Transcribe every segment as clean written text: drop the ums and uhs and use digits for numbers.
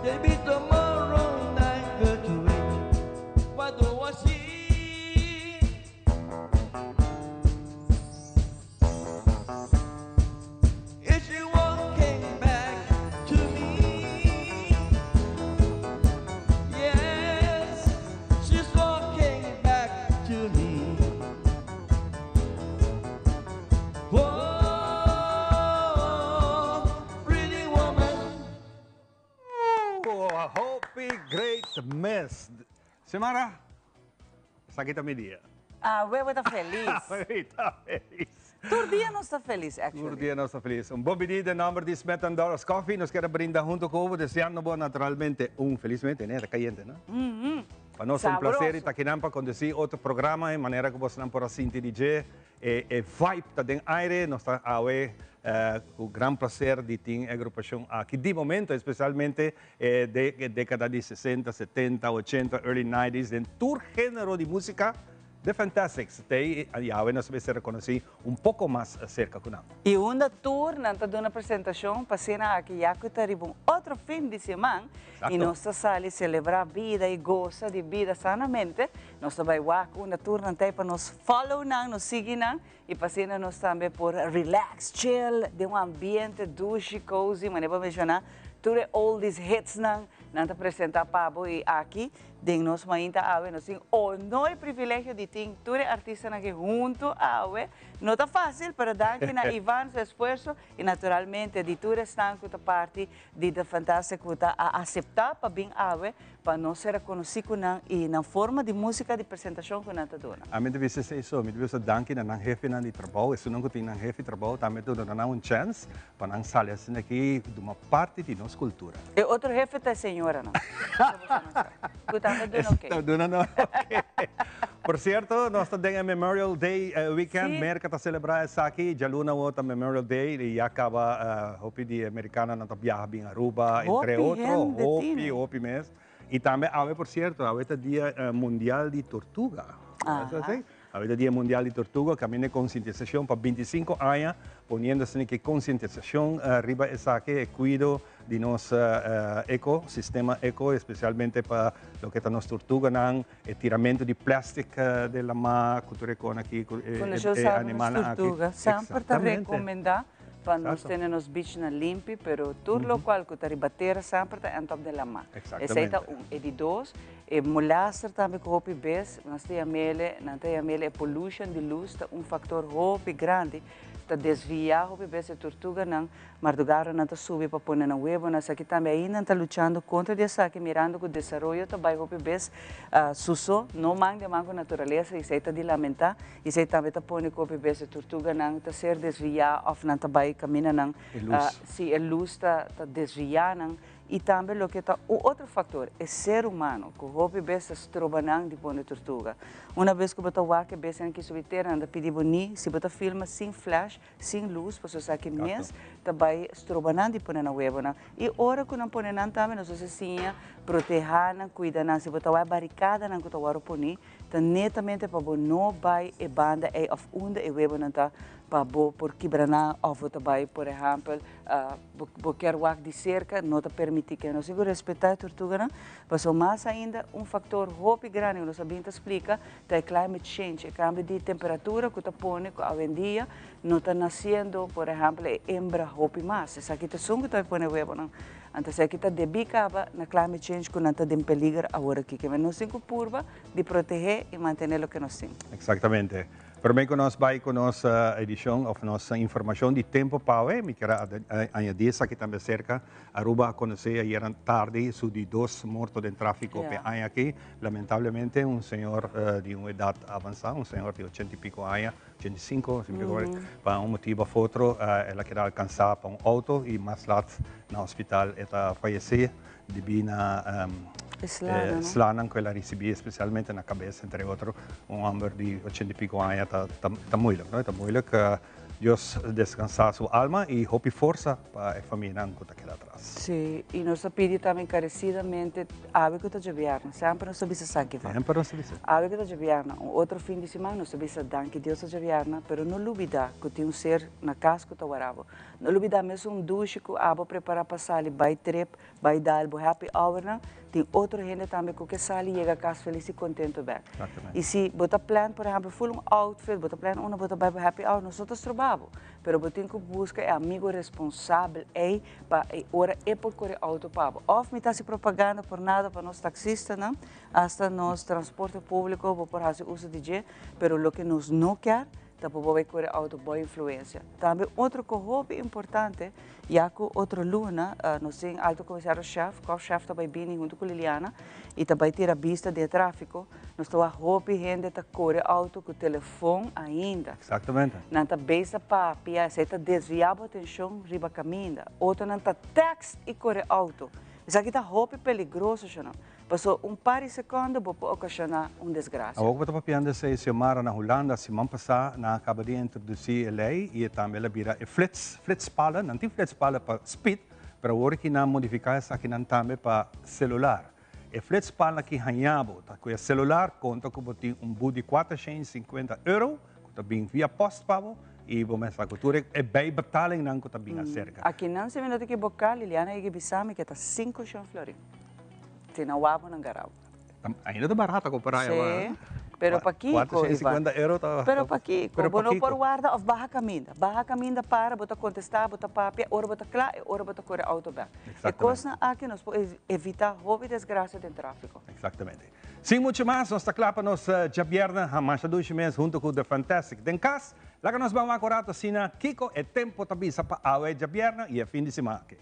Maybe tomorrow night got to wait. What do I see? Is she walking back to me? Yes, she's walking back to me. Whoa, pretty woman. Oh, hopi great mes. Xiomara, esaki ta mi dia. Ah, we ta felis. We ta felis. Tur dia nos ta felis, actually. Tur dia nos ta felis. Un bon bini den nomber di Smith and Dollars Coffee. Nos kier brinda hunto cu bo, deseando bo naturalmente un felismente, ne? Ta cayente, no? Pa nos un placer y Sabroso. ta akinan pa conduci otro programa, e manera cu bosnan por a sinti di dje. E vibe ta den aire. Nos ta awe cu gran placer di tin e agrupacion aki di momento, especialmente de e decada di 60, 70, 80, early 90s, den tur genero di musica, The Fantastics. Te y awe nos mester reconoci un poco mas cerca cu nan. Y unda tur nan ta duna presentacion pa cena aki ya cu ta riba un otro fin di siman y nos ta sali celebra bida y goza di bida sanamente. Nos ta bay wak unda tur nan ta y pa nos follow nan, nos sigui nan y pa asina nos tambe por relax, chill den un ambiente dushi, cozy, manera bo a menciona, tur e oldies hits nan, nan ta presenta pa bo y aki den nos mainta awe nos tin honor y privilegio di tin tur e artistanan aki hunto awe. No ta facil, pero danki na Ivan su esfuerzo y naturalmente di tur esnan cu ta parti di The Fantastic cu ta a acepta pa bin awe pa nos ser reconoci cu nan y nan forma di musica di presentacion cu nan ta duna. Ami ta bisa esey so, mi ta bisa danki na nan hefenan di trabou, esunnan cu tin nan hefe di trabou tambe ta duna nan un chance pa nan sali asina aki duma parti di nos cultura. E otro hefe ta e señoranan. Cu tambe duna ok. Ta duna nan ok. Por cierto, nos ta den e Memorial Day weekend. Sí. Merca ta celebra esaki. Djaluna awor ta Memorial Day y ya caba hopi di e americanonan ta biaha bin Aruba, entre Hopi otro. hende Hopi, tin. hopi mes. Y tambe awe, por cierto, awe ta dia mundial di tortuga. Aha. Awe ta dia mundial di tortuga, caminda e concientisacion pa 25 aña, poniendo asina ki concientisacion riba esaki, e cuido di nos ecosistema eco, especialmente pa loke ta nos tortuganan, e tiramento di plastic den lama, cu tur e con aki, cu e Cuando yo sabi nos animalnan aki. tortuga, semper ta Exactamente. recomenda pa nos tene nos beachnan limpi, pero tur locual cu ta riba tera semper ta end up den lama. Esey ta Exactamente. un. E di dos, e molaster tambe cu hopi bes, nos ta yam'ele, nan ta yam'ele e pollution di luz ta un factor hopi grandi, ta desvia hopi bes e tortuganan, mardugaronan ta subi pa pone nan webonan, esaki tambe ainda nan ta luchando contra di esaki mirando cu desaroyo ta bay hopi bes suso, no man den man cu naturalesa y esey ta di lamenta y esey tambe ta pone cu hopi bes e tortuganan ta ser desvia of nan ta bay caminda nan, E luz. si e luz ta desvia nan. Y tambe loke ta un otro factor, e ser humano, cu hopi bes ta stroba nan di pone tortuga. Una bes cu bo ta wak e bestianan ki subi tera, nan ta pidi bo ni si bo ta filma sin flash, sin luz, pasobra esaki mes ta bay stroba nan di pone nan webonan. Y ora cu nan pone nan tambe, nos a siña proteha nan, cuida nan. Si bo ta wak e baricadanan cu ta worde poni, ta netamente pa bo no bay e banda ey of unda e webonan ta, pa bo por kibra nan of bo ta bay, por ehempel, bo kier wak di cerca, no ta permiti ke. Nos tin cu respeta e tortuganan, pasobra mas ainda un factor hopi grandi cu nos a bin ta splica ta e climate change, e cambio di temperatura cu ta pone cu awendia no ta naciendo, por ehempel, e hembra hopi mas. Esaki ta esun cu ta bay pone webonan. Anto esaki ta debi caba na climate change cu nan ta den peliger awor aki. Kimen nos tin cu purba di protege y mantene loke nos tin. Exactamente. Prome cu nos bay cu nos edicion of nos informacion di tempo pa awe, mi kier a añadi esaki tambe acerca. Aruba a conoce ayer tardi su di dos morto den trafico p'e aña aki. Lamentablemente un señor di un edad avansa, un señor di ochenta y pico aña, 85, si mi recordo, pa un motibo of otro el a keda alcansa pa un auto y mas lat na hospital e ta fayece debi na slanan cu el a ricibi, especialmente na cabeza, entre otro. Un homber di ochenta y pico aña ta moeilijk, no? Ta moeilijk. Dios descansa su alma y hopi forsa pa e famianan cu ta keda atras. Sí, y nos ta pidi tambe encarecidamente awe cu ta djabièrnè, semper nos ta bisa esaki va. Semper nos ta bisa. Awe cu ta djabièrnè, un otro fin di siman nos ta bisa danki Dios ta djabièrnè, pero no lubida cu tin un ser na cas cu ta wara bo. No lubida mesun dushi cu abo prepara pa sali bay trip, Bai dal bo happy hournan, tin otro hende tambe ku ke sali yega kas felis i kontento bek. I si bo ta plan por ehèmpel ful un outfit, bo ta plan unda bo ta bai bo happy hour, nos no ta stroba bo, pero bo tin ku buska e amigo responsabel ei pa e ora e por kore outo pa bo. Òf mi ta hasi propaganda por nada pa nos taksistanan, asta nos transporte públiko bo por hasi uso di dje, pero loke nos no kier Ta por bo bay core auto bo influencia. Tambe otro co hopi importante, ya cu otro luna nos tin Alto Comisario Chef, Korps Chef ta bay bini hunto cu Liliana y ta bay tira bista den e trafico. Nos ta wak hopi hende ta core auto cu telefon ainda. Exactamente. Nan ta beza papia, esey ta desvia bo atencion riba caminda. Otronan ta text y core auto. Esaki ta hopi peligroso, Shanon. Paso un par di secondo bo por ocasiona un desgracia. Awor cu bo ta papiando esey, Xiomara, na Hulanda siman pasa nan a caba di introduci e ley y e tambe el a bira e flits, flitspalen. Nan tin flitspalen pa speed, pero awor ki nan modifica esakinan tambe pa celular. E flitspalen aki haña bo ta cu e celular conta cu bo tin un boet di 450 euro cu ta bin via post pa bo y bo mester cu tur e bijbetalingnan cu ta bin acerca. Akinan si mi no ta ekiboca, Liliana a yega bisa mi cu e ta cinco shon florin. Tin a wabo nan garau. Ainda ta barata compara Sí, pero pakiko, Ivan? 450 euro ta. Pero pakiko? Bo no por warda of baha caminda. Baha caminda para, bo ta contesta, bo ta papia, ora bo ta cla y ora bo ta core auto bek. E cosnan aki nos por evita hopi desgracia den trafico. Exactamente. Sin mucho mas, nos ta cla pa nos djabièrnè masha dushi mes hunto cu The Fantastic den cas. Laga nos ban wak un rato asina kico e tempo ta bisa pa awe djabièrnè y e fin di siman aki.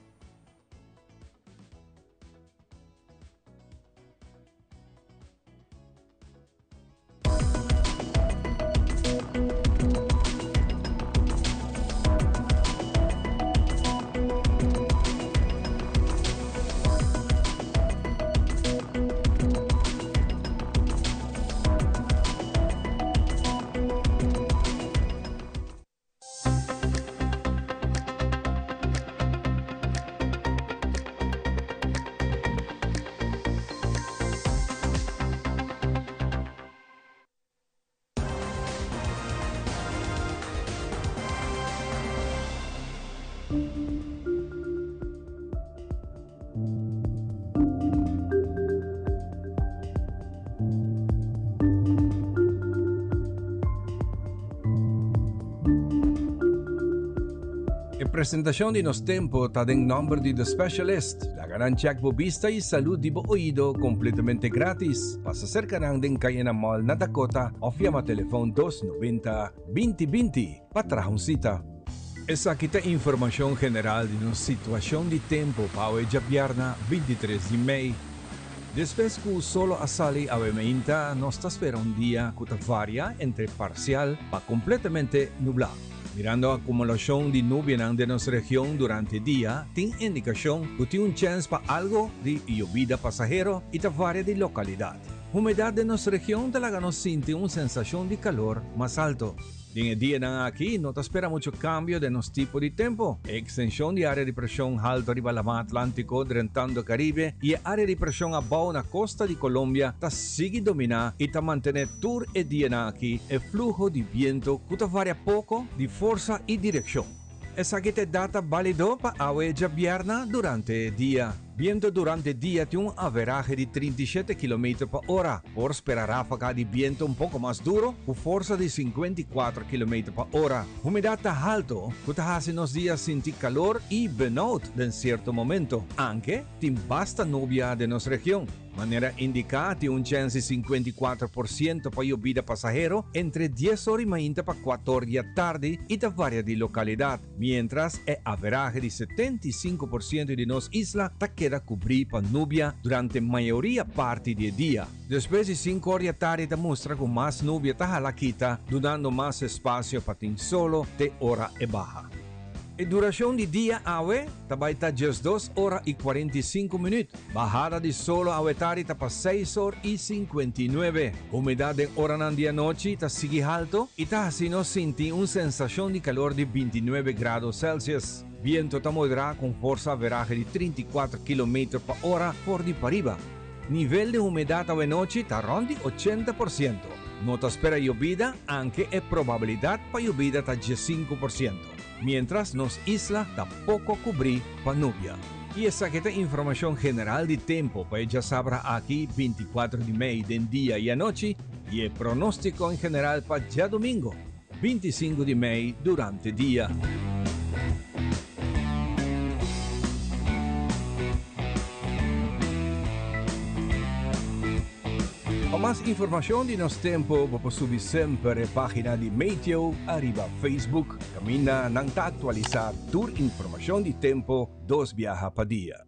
E presentacion di nos tempo ta den nomber di The Specialist. Laga nan check bo bista y salud di bo oido completamente gratis. Pasa cerca nan den Cayena Mall na Dakota of yama telefon 290 2020 pa traha un cita. Esaki ta informacion general di nos situacion di tempo pa awe djabièrna 23 di mei. Despues cu solo a sali awe meinta, nos ta spera un dia cu ta varia entre parcial pa completamente nubla. Mirando acumulacion di nubianan den nos region durante dia, tin indicacion cu tin un chens pa algo di yobida pasahero y ta varia di localidad. Humedad den nos region ta laga nos sinti un sensacion di calor mas alto. Den e dianan aki no ta spera mucho cambio den nos tipo di tempo. E extension di area di presion halto riba Laman Atlantico drentando Caribe y e area di presion abao na costa di Colombia ta sigui domina y ta mantene tur e dianan aki e fluho di biento cu ta varia poco di forsa y direccion. Esaki ta e data balido pa awe djabièrnè durante e dia. Biento durante dia tin un averahe di 37 kilometer pa ora. Por spera ráfaga di biento un poko mas duro ku forsa di 54 kilometer pa ora. Humedat ta halto ku ta hasi nos dia sinti kalor i benout den sierto momento, anke tin basta nubia den nos region. Manera indiká, tin un chèns di 54% pa yobida pasahero entre dies or i mainta pa kuator di atardi i ta varia di lokalidat, miéntras e averahe di 75% di nos isla ta keda kubrí pa nubia durante mayoria parti di e dia. Despues di sinku or di atardi ta mustra ku mas nubia ta hala kita, dunando mas espasio pa tin solo te ora e baha. E duracion di dia awe ta bay ta 12 ora y 45 minuut. Bahada di solo awe tardi ta pa 6 or y 59. Humedad den oranan di anochi ta sigui halto y ta haci nos sinti un sensacion di calor di 29 grado Celsius. Biento ta modera cu un forsa averahe di 34 kilometer pa ora for di pariba. Nivel di humedad awe nochi ta rond di 80%. No ta spera yobida, aunke e probabilidad pa yobida ta 15%. Mientras nos isla ta poco cubri pa nubia. Y esaki ta informacion general di tempo pa e diasabra aki 24 di mei den dia y anochi y e pronostico en general pa diadomingo 25 di mei durante dia. Pa mas informacion di nos tempo, bo por subi semper e pagina di Meteo ariba Facebook, caminda nan ta actualisa tur informacion di tempo dos biaha pa dia.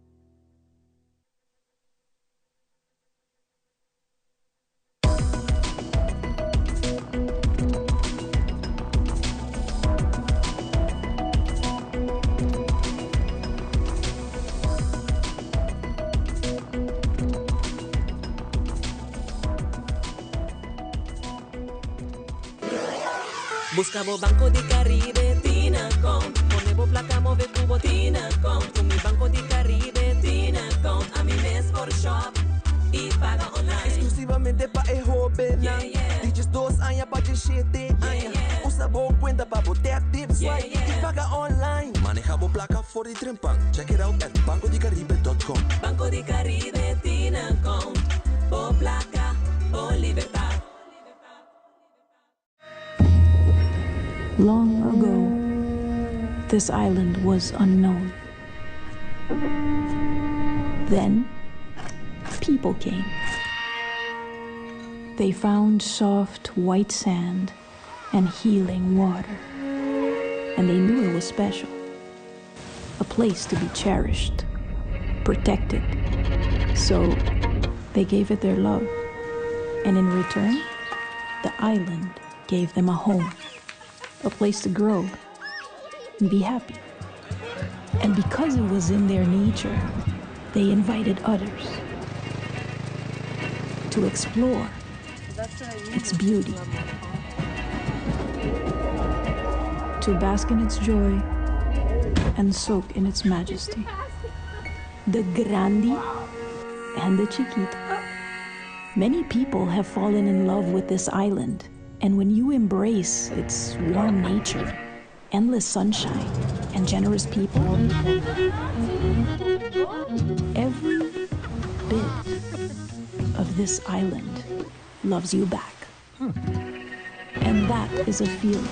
Busca bo Banco di Caribe, tin account. Pone bo placa, move cu bo tin account. Cu mi Banco di Caribe, tin account. Ami mes por shop y paga online. Exclusivamente pa e hobennan. Di 12 aña pa 17 aña. Usa bo cuenta pa bo tap, tip, swipe y paga online. Maneha bo placa for di trempan. Check it out at bancodicaribe.com. Banco di Caribe, tin account. Bo placa, bo libertad. Long ago, this island was unknown. Then, people came. They found soft white sand and healing water. And they knew it was special. A place to be cherished, protected. So they gave it their love. And in return, the island gave them a home, a place to grow and be happy. And because it was in their nature, they invited others to explore its beauty, to bask in its joy and soak in its majesty. The grandi and the chiquito. Many people have fallen in love with this island, and when you embrace its warm nature, endless sunshine, and generous people, every bit of this island loves you back. And that is a feeling.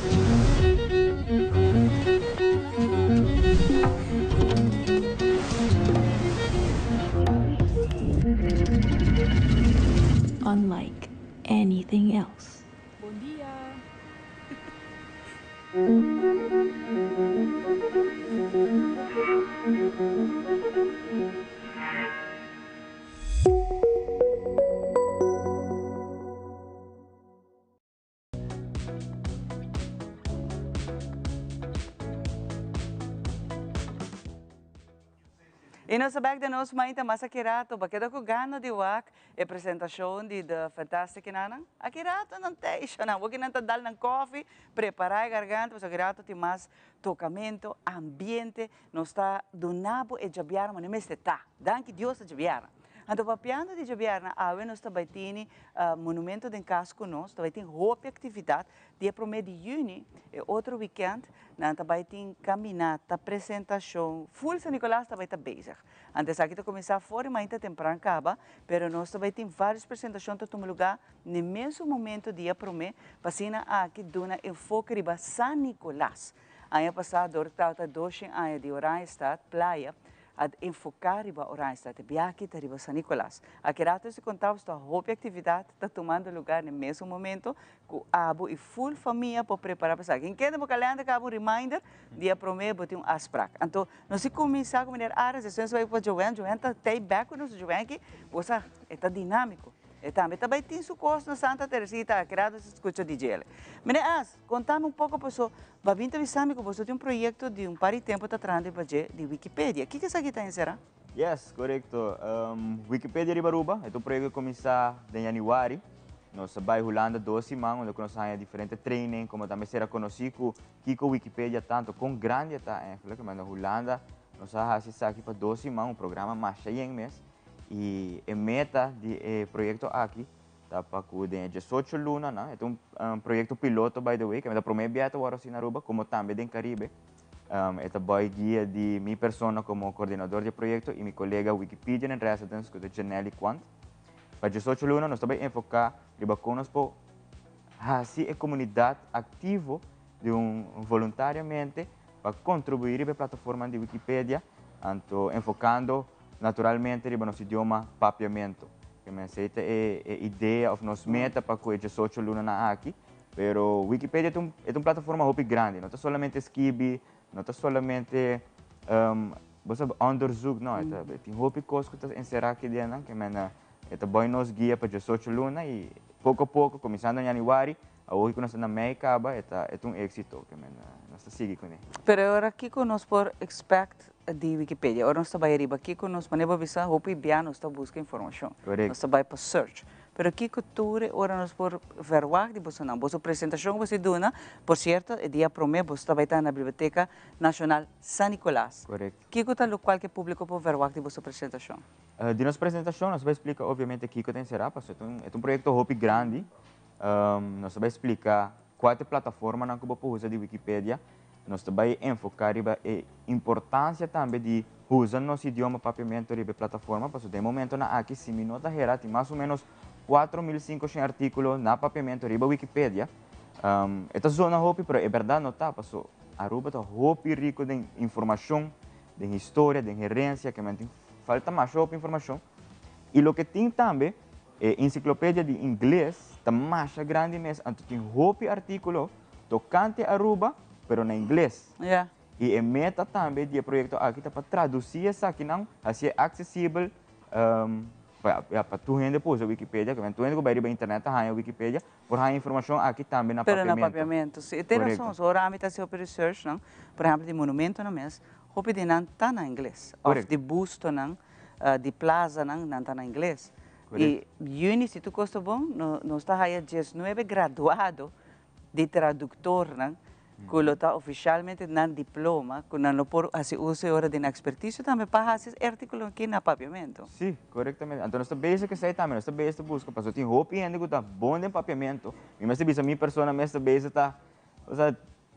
Unlike anything else. Bon dia. Y nos back den nos mainta mas aki rato, bo a keda cu gana di wak e presentacion di The Fantastic Nanan? Aki rato nan teisha nan, woki nan ta dal nan koffie, prepara e garganta, pasobra aki rato tin mas tocamento, ambiente, nos ta duna bo e djabiarna manera mester ta. Danki Dios ta djabiarna. Anto papiando di djabiarna, awe nos ta bay tini Monumento den Cas cu nos, ta bay tin hopi actividad. Dia prome di juni, e otro weekend, nan ta bay tin caminata, presentacion, full San Nicolas ta bay ta bezig. Anto esaki ta cuminsa for di mainta tempran caba, pero nos ta bay tin varios presentacion ta tuma lugar n'e mesun momento dia prome, pa asina aki duna enfoke riba San Nicolas. Aña pasa dor tabata 200 aña di Oranjestad, Playa, a enfoca riba Oranjestad, e biaha ta riba San Nicolas. Aki rato si contabo sta hopi actividad ta tumando lugar n'e mesun momento cu abo y full famia por prepara pa esaki. Kende bo calender caba un reminder, dia prome bo tin un afspraak. Anto nos si cuminsa cu meneer Ares, despues nos bay pa Joanne, Joanne ta tey back cu nos, Joanne aki, bo sa, e ta dinamico. E tambe tambe tin su cos na Santa Teresita, creado se escucha di djele. Meneer As, contame un poco paso, babinta bisami cu boso tin un proyecto di un par di tempo ta trahando di Wikipedia. Kico esaki ta encera? Yes, corecto. Wikipedia riba Aruba e un proyecto cu a cuminsa na januari. Nos a bay Hulanda 2 siman, unda nos a diferente training, como tambe ser conoci cu kico Wikipedia tanto con grandi ta eigenlijk, mas na Hulanda nos a haci esaki pa 2 siman, un programa mas yen mes. Y e meta di e proyecto aki ta pa cu den 18 luna, no? E un proyecto piloto, by the way, cu ta prome biaha awor na Aruba, como tambe den Caribe. E ta bou guia di mi persona como coordinador di proyecto y mi colega Wikipedian in Residence, cu ta Janelly Quant. Pa 18 luna, nos ta bay enfoca riba con nos por haci e comunidad activo di un voluntariamente pa contribui na e plataforma di Wikipedia, anto enfocando naturalmente riba nos idioma Papiamento. Kiermen esey ta e idea of nos meta pa cu 18 luna nan aki, pero Wikipedia ta un plataforma hopi grandi, no ta solamente skirbi, no ta solamente bo sabi, onderzoek, no, tin hopi cos cu ta encera aki den, kiermen ta bay nos guia pa 18 luna y poco a poco, cuminsando na januari, awor cu nos ta na mei caba, ta un exito, kiermen nos ta sigui cu ne. Pero awor kico nos por expect di Wikipedia? Awor nos ta bay riba kico nos manera bisa hopi bia nos ta busca informacion. Nos ta bay pa search. Pero kico tur ora nos por verwacht di boso nan? Boso presentacion boso duna, por cierto, e dia prome boso ta bay ta na Biblioteca Nacional San Nicolas. Kico ta loke cu publico por verwacht di boso presentacion? Di nos presentacion, nos ta bay splica obviamente kico ta encera, pasobra e ta un proyecto hopi grandi. Nos ta bay splica cua ta e plataformanan cu bo por usa di Wikipedia. Nos ta bay enfoca riba e importancia tambe di usa nos idioma Papiamento riba e plataforma, pasobra den momentonan aki, si mi no ta hera, tin mas o menos 4.500 articulo na Papiamento riba Wikipedia. E ta zona hopi, pero e berdad no ta, pasobra Aruba ta hopi rico di informacion, di historia, di herencia, kiermen tin falta mas hopi informacion. Y loke tin tambe, e enciclopedia di ingles ta mas grandi mes, anto tin hopi articulo tocante Aruba, pero na ingles. Y e meta tambe di e proyecto aki ta pa traduci esakinan, haci accesibel pa tur hende por usa Wikipedia, cu tur hende cu bay riba internet ta Wikipedia, por haya informacion aki tambe na Pero na Papiamento. Papiamento. Si, tin rason. So, ora ami ta haci research, no? Por ehempel, di monumento nan mes, hopi di nan ta na ingles. Of di busto nan, di plaza nan, nan ta na ingles. Y juni, si tur cos ta bon, no, nos ta haya 19 graduado di traductor nan, cu lo ta oficialmente nan diploma, cu nan lo por haci uso ora di expertise tambe pa haci articulo aki na Papiamento. Si, corectamente. Anto, nos ta bezig cu esey tambe, nos ta bezig ta busca, pasobra tin hopi hende cu ta bon den Papiamento. Mi mes bisa mi persona mes ta bezig ta, osea,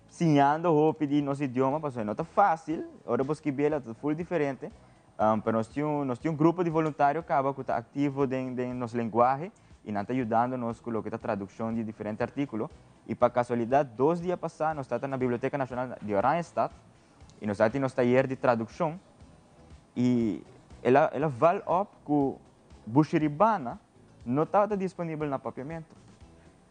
siñando hopi di nos idioma, pasobra no ta facil, ora bo skirbi ta full diferente. Pero nos tin un grupo di voluntario caba cu ta activo den nos lenguahe y nan ta yudando nos cu loke ta traduccion di diferente articulo. Y pa casualidad, 2 dia pasa, nos tabata na Biblioteca Nacional di Oranjestad y nos tabatin tayer di traduccion y el a val op cu Bushiribana no tabata disponibel na Papiamento.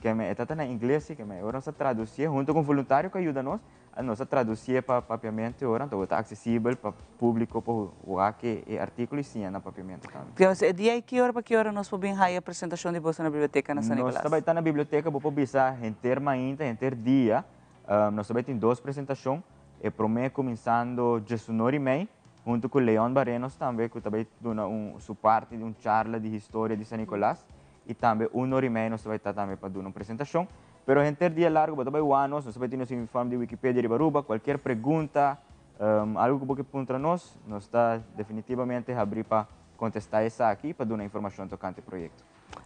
Kiermen e ta na ingles, kiermen ora nos a traduci hunto cu voluntario cu a yuda nos, nos a traduci pa Papiamento awor, anto ta accesibel pa publico pa e articulo y siña na Papiamento tambe. Anto, dia y ki ora pa ki ora nos por bin haya presentacion di boso na biblioteca na San Nos Nicolas? tambe ta na biblioteca, bo por bisa henter mainta, henter dia. Nos tambe tin dos presentacion. E prome cuminsando 11:30, hunto cu Leon Barrenos tambe, cu tambe ta duna su parti di un charla di historia di San Nicolas. Y tambe 1:30 nos tambe ta tambe pa duna un presentacion. Pero henter dia largo, bo tambe nos tambe tin informe di Wikipedia di Aruba, cualkier pregunta, algo cu bo kier puntra nos, nos ta definitivamente habri pa contesta esaki pa duna informacion tocante e proyecto.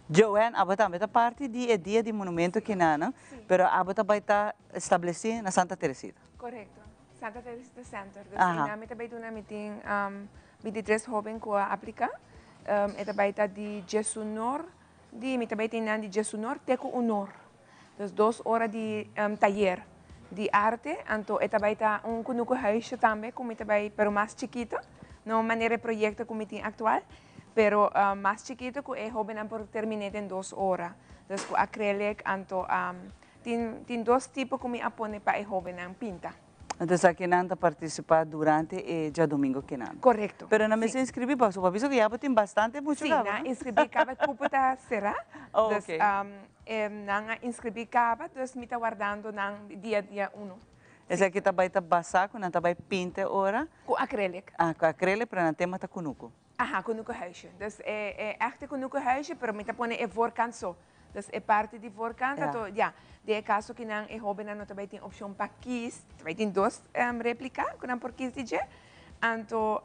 Joanne, abo tambe ta parti di e dia di monumento akinan, pero abo tambe ta estableci na Santa Teresita. Corecto. Santa Teresita Center. Dus mm. tambe duna mi tin 23 hoben cu a aplica. E tambe ta di 11 or, di mi tambe tin di 11 or te cu 1 or. Dus 2 ora di tayer di arte, anto e tambe ta un kunuku huisje tambe, cu mi tambe, pero mas chikito, no manera proyecto cu mi tin actual, pero mas chikito cu e hobennan por termina den 2 ora. Dus cu acrylic, anto tin dos tipo cu mi a pone pa e hobennan pinta. Anto esaki nan ta participa durante e diadomingo kinan. Correcto. Pero nan mester inscribi pasobra bo a bisa cu ya bo tin bastante mucho Si, caba, nan a no? inscribi caba, e cupo ta cera. Oh, Dus, ok. nan a inscribi caba, dus mi ta wardando nan dia dia uno. Esaki ta bay ta basa cu nan ta bay pinta e ora? Cu acrylic. Ah, cu acrylic, pero nan tema ta cunucu. Aha, cunucu huisje. Dus e echte cunucu huisje, pero mi ta pone e voorkant so. Dus e parti di voorkant, anto ya, den e caso cu nan e hobennan no ta bay tin opcion pa kies, ta bay tin dos replica cu nan por kies di dje, anto,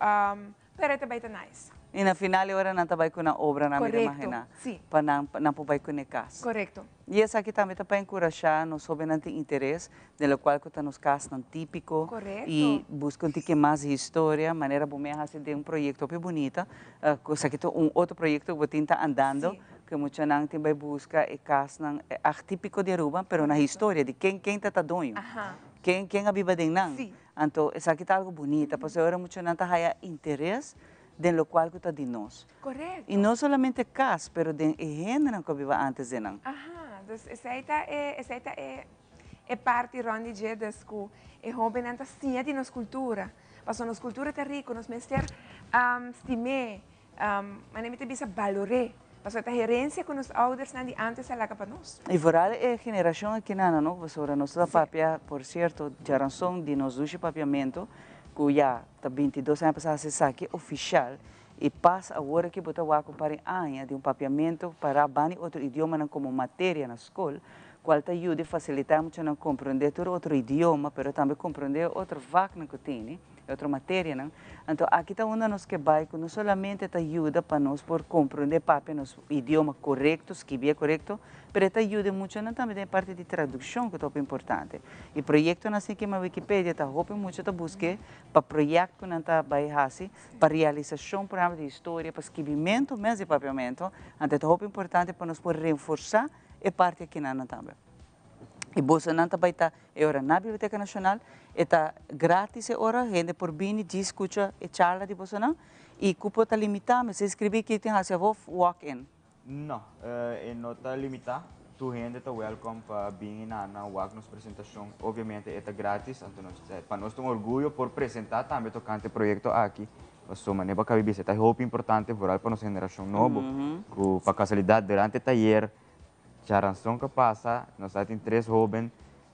pero e ta bay ta nice. Y na final e ora nan ta bay cu nan obranan, mi ta Correcto, imagina, si. pa nan nan por bay cu ne cas. Correcto. Y esaki tambe ta pa encurasha nos hobennan tin interes den locual cu ta nos casnan tipico y busca un tiki mas di historia, manera bo mey a haci den un proyecto hopi bunita, cu esaki ta un otro proyecto cu bo tin ta andando, cu e muchanan tin bay busca e casnan tipico di Aruba, pero na historia di ken ken ta ta doño, ken ken a biba den nan. Anto esaki ta algo bunita, pasobra ora muchanan ta haya interes den locual cu ta di nos. Y no solamente cas, pero den e hendenan cu a biba antes den nan. Aha, dus esey ta e, esey ta e, e parti rond di dje, dus cu e hobennan ta siña di nos cultura. Pasobra nos cultura ta rico, nos mester stim'é, manera mi ta bisa balor'é, pasobra ta herencia cu nos oudersnan di antes a laga pa nos. Y vooral e generacion akinana, no? Pasobra nos ta papia, por cierto, djaranson di nos dushi papiamento, cu ya ta 22 aña pasa haci esaki oficial, y pas awor aki bo ta wak un par di aña di un papiamento para bani otro idiomanan como materia na scol, cual ta yuda y facilita muchanan comprende tur otro idioma, pero tambe comprende otro vaknan cu tene, e otro materianan. Anto aki ta unda nos ke bai cu no solamente ta yuda pa nos por comprende papia nos idioma corecto, skibié corecto, pero e ta yuda e muchanan tambe den e parti di traduccion cu ta hopi importante. Y proyectonan asina kema Wikipedia ta hopi mucha ta busque pa proyect cu nan ta bai haci pa realisacion por ehempel di historia, pa skibimento mes di papiamento, anto e ta hopi importante pa nos por reforsa e parti akinan tambe. Y bosonan ta bay ta e ora na Biblioteca Nacional, e ta gratis e ora, hende por bini djis scucha e charla di bosonan y cupo ta limita, mester inscribi ki tin haci abo walk in. No, e no ta limita, tur hende ta welcome pa bini na na wak nos presentacion, obviamente e ta gratis, anto nos pa nos ta un orguyo por presenta tambe tocante e proyecto aki, pasobra manera bo a caba di bisa e ta hopi importante vooral pa nos generacion nobo, cu pa casualidad durante e tayer Djaranson ka pasa, nos a tin tres hoben,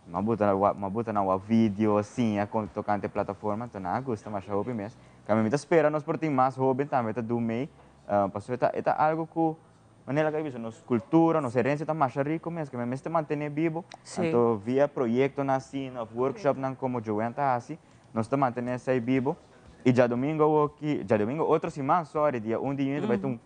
m'a buta m'a buta nan wak video, siña kon tokante e plataforma, anto nan a gusta masha hopi mes. Kambia mi ta spera nos por tin mas hoben tambe ta dun mei, pasobra e ta e ta algu ku manera ku a bisa nos kultura, nos herensia ta masha riku mes, kambia mester mantené bibo. Anto via proyektonan asina òf workshopnan komo Joanne ta hasi, nos ta mantené esei bibo. I djadumingu awoki, djadumingu otro siman, sorry, dia un di yüni ta bai ta un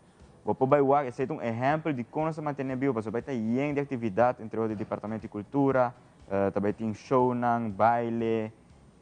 Bo por bai wak, esei ta un ehèmpel di kon nos ta mantené bibu, pasobra bai ta yen di aktividat, entre otro di Departamento di Kultura, ta bai tin shownan, baile,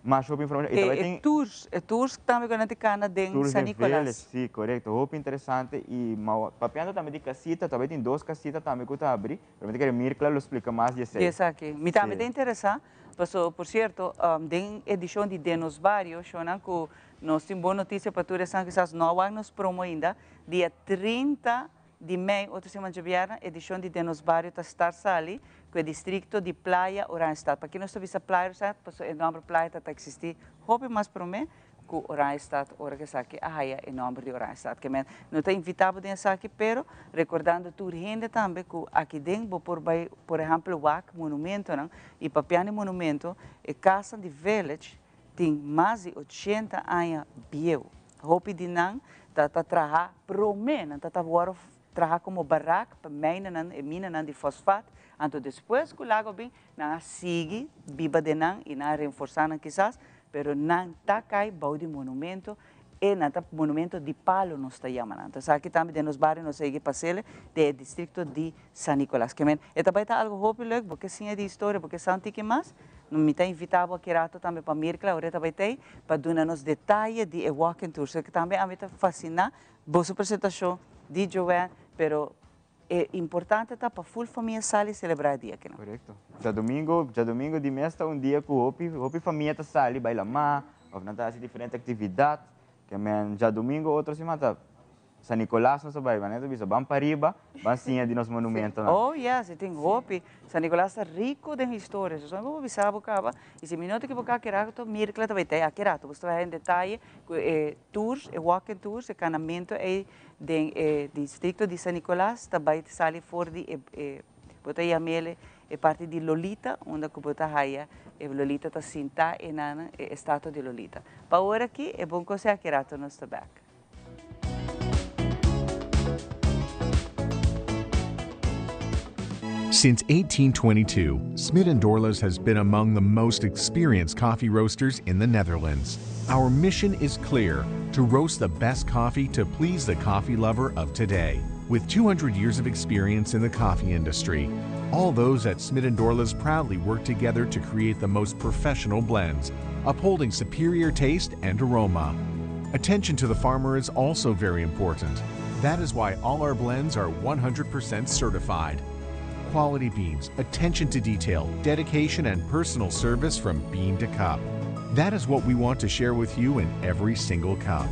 mas hopi informashon. I ta bai tin. E tours, e tours tambe ku nan ta kana den San Nicolas. Tours den village, si, korekto. Hopi interesante i papiando tambe di kasita, ta bai tin dos kasita tambe ku ta abri, pero mi ta kere Mirkla lo splika mas di esei. Di esaki. Mi tambe ta interesá, pasobra por sierto, den edishon di Den Nos Bario, shownan ku nos tin bon notisia pa tur esnan kisas no a wak nos promo ainda, Dia 30 di mei, otro siman djabièrnè, edishon di Den Nos Bario ta start sali ku e distrikto di Playa Oranjestad. Pakí nos ta bisa Playa Oranjestad? Pasobra e nòmber Playa ta ta eksistí hopi mas promé ku Oranjestad ora ku esaki a haya e nòmber di Oranjestad. Ke men no ta invitá bo den esaki, pero rekordando tur hende tambe ku aki den bo por bai, por ehèmpel, wak monumentonan i papiando di monumento, e kasnan di Village tin mas di 80 aña bieu. Hopi di nan ta ta traha promé, nan ta ta wòrdu traha komo barak pa mijnanan, e minanan di fosfat, anto despues ku lago bin, nan a sigui biba den nan i nan a renforsá nan kisas, pero nan ta kai bou di monumento, e nan ta monumento di palo nos ta yama nan. Anto esaki tambe den nos bario nos a yega pasele den e distrikto di San Nicolas. Ke men, e ta bai ta algo hopi leuk, bo ke siña di historia, bo ke sa un tiki mas, mi ta invita bo aki rato tambe pa Mirkla, ora e ta bai t'ei, pa duna nos detaye di e walking tour. So tambe ami ta fasina boso presentacion di Joanne, pero e importante ta pa full famia sali celebra e dia aki nan. Correcto. Djadomingo, djadomingo di mes ta un dia cu hopi, hopi famia ta sali bai lamá, of nan ta haci diferente actividad. Ke men djadomingo otro siman ta. San Nicolas nos a bai, manera ta bisa, ban pariba, ban siña di nos monumentonan. Oh yes, e tin hopi. San Nicolas ta rico den historia. So bo bisa bo caba, y si mi no ta equivoca aki rato Mirkla ta bai ta aki rato. Bo ta bai en detaye cu e tours, e walking tours, e canamento ey den e districto di San Nicolas ta bai sali for di e, e bo ta yamele e parti di Lolita, unda cu bo ta haya e Lolita ta sinta enanan, e estatua di Lolita. Pa ora aki e bon cos e aki rato nos ta bek. Since 1822, Smit & Dorlas has been among the most experienced coffee roasters in the Netherlands. Our mission is clear, to roast the best coffee to please the coffee lover of today. With 200 years of experience in the coffee industry, all those at Smit & Dorlas proudly work together to create the most professional blends, upholding superior taste and aroma. Attention to the farmer is also very important. That is why all our blends are 100% certified. Quality beans, attention to detail, dedication, and personal service from bean to cup. That is what we want to share with you in every single cup.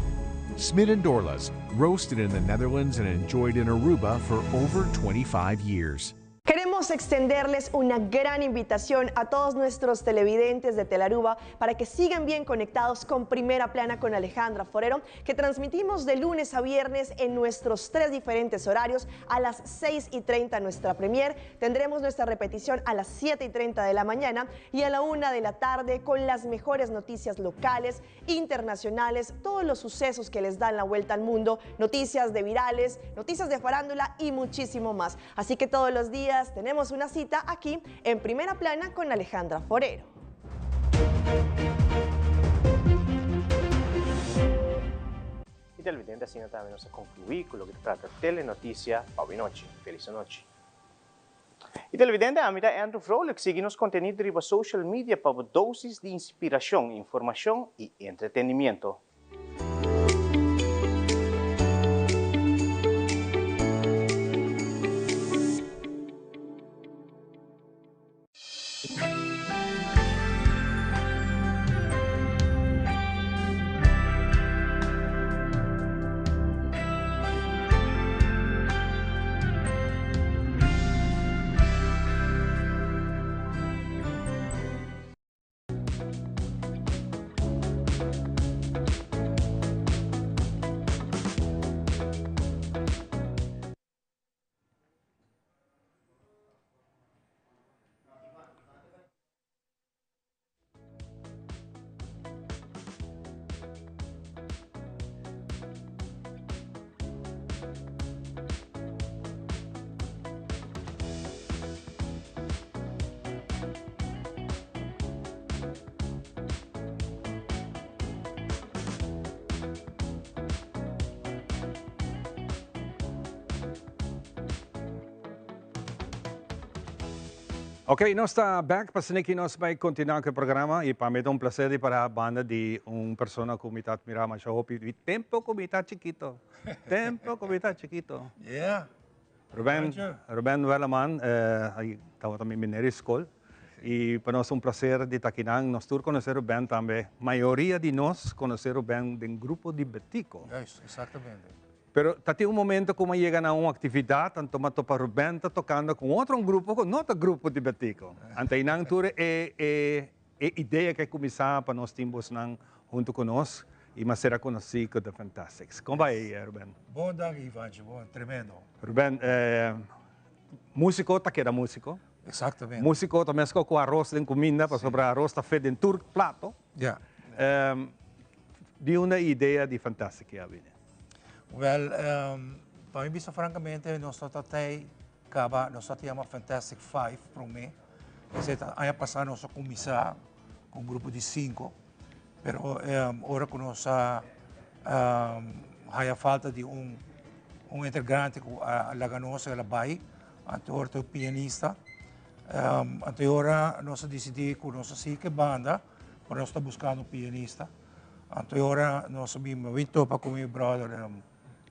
Smit & Dorlas, roasted in the Netherlands and enjoyed in Aruba for over 25 years. Queremos extenderles una gran invitación a todos nuestros televidentes de Telaruba para que sigan bien conectados con Primera Plana con Alejandra Forero, que transmitimos de lunes a viernes en nuestros tres diferentes horarios. A las 6:30 nuestra premier, tendremos nuestra repetición a las 7:30 de la mañana y a la 1 de la tarde con las mejores noticias locales, internacionales, todos los sucesos que les dan la vuelta al mundo, noticias de virales, noticias de farándula y muchísimo más. Así que todos los días tenemos una cita aquí en Primera Plana con Alejandra Forero. Y televidente, asina tambe nos a conclui cu loke ta trata Telenoticia pa awe nochi. Feliz anochi. Y televidente, ami ta Andrew Vrolijk. Sigui nos contenido riba social media pa bo dosis di inspiracion, informacion y entretenimiento. Ok, nos ta back pa asina ki nos bai continua cu e programa y pa mi ta un placer di para banda di un persona cu mi ta admira masha hopi di tempo cu mi ta chikito, tempo cu mi ta chikito. Yeah. Ruben, Ruben Werleman, eh, tabata mi meneer di school y pa nos un placer di ta akinan. Nos tur conoce Ruben tambe, mayoria di nos conoce Ruben den grupo di Betico. Juist, exactamente. Pero ta tin un momento cu mi a yega na un actividad, anto mi a topa Ruben ta tocando cu otro un grupo cu no ta grupo di Betico. Anto einan tur e e e idea ke cuminsa pa nos tin bosnan hunto cu nos y mas sera conoci cu The Fantastics. Con bay Ruben? Bon danki Ivanchi, bon, tremendo. Ruben, musico ta keda musico. Exactamente. Musico ta mesco cu aros den cuminda, pasobra aros ta fit den tur plato. Ja. Di unda e idea di Fantastic a bini? Wel, pa mi bisa francamente, nos ta trat'ei caba, nos ta yama Fantastic Five prome. Esei ta aña pasa nos a cuminsa cu un grupo di cinco, pero ora cu nos a haya falta di un integrante cu a laga nos, el a bay, anto ora ta un pianista, anto ora nos a dicidi cu nos a sigui cu e banda, pero nos ta buscando un pianista. Anto e ora nos a bin, mi a topa ku mi brother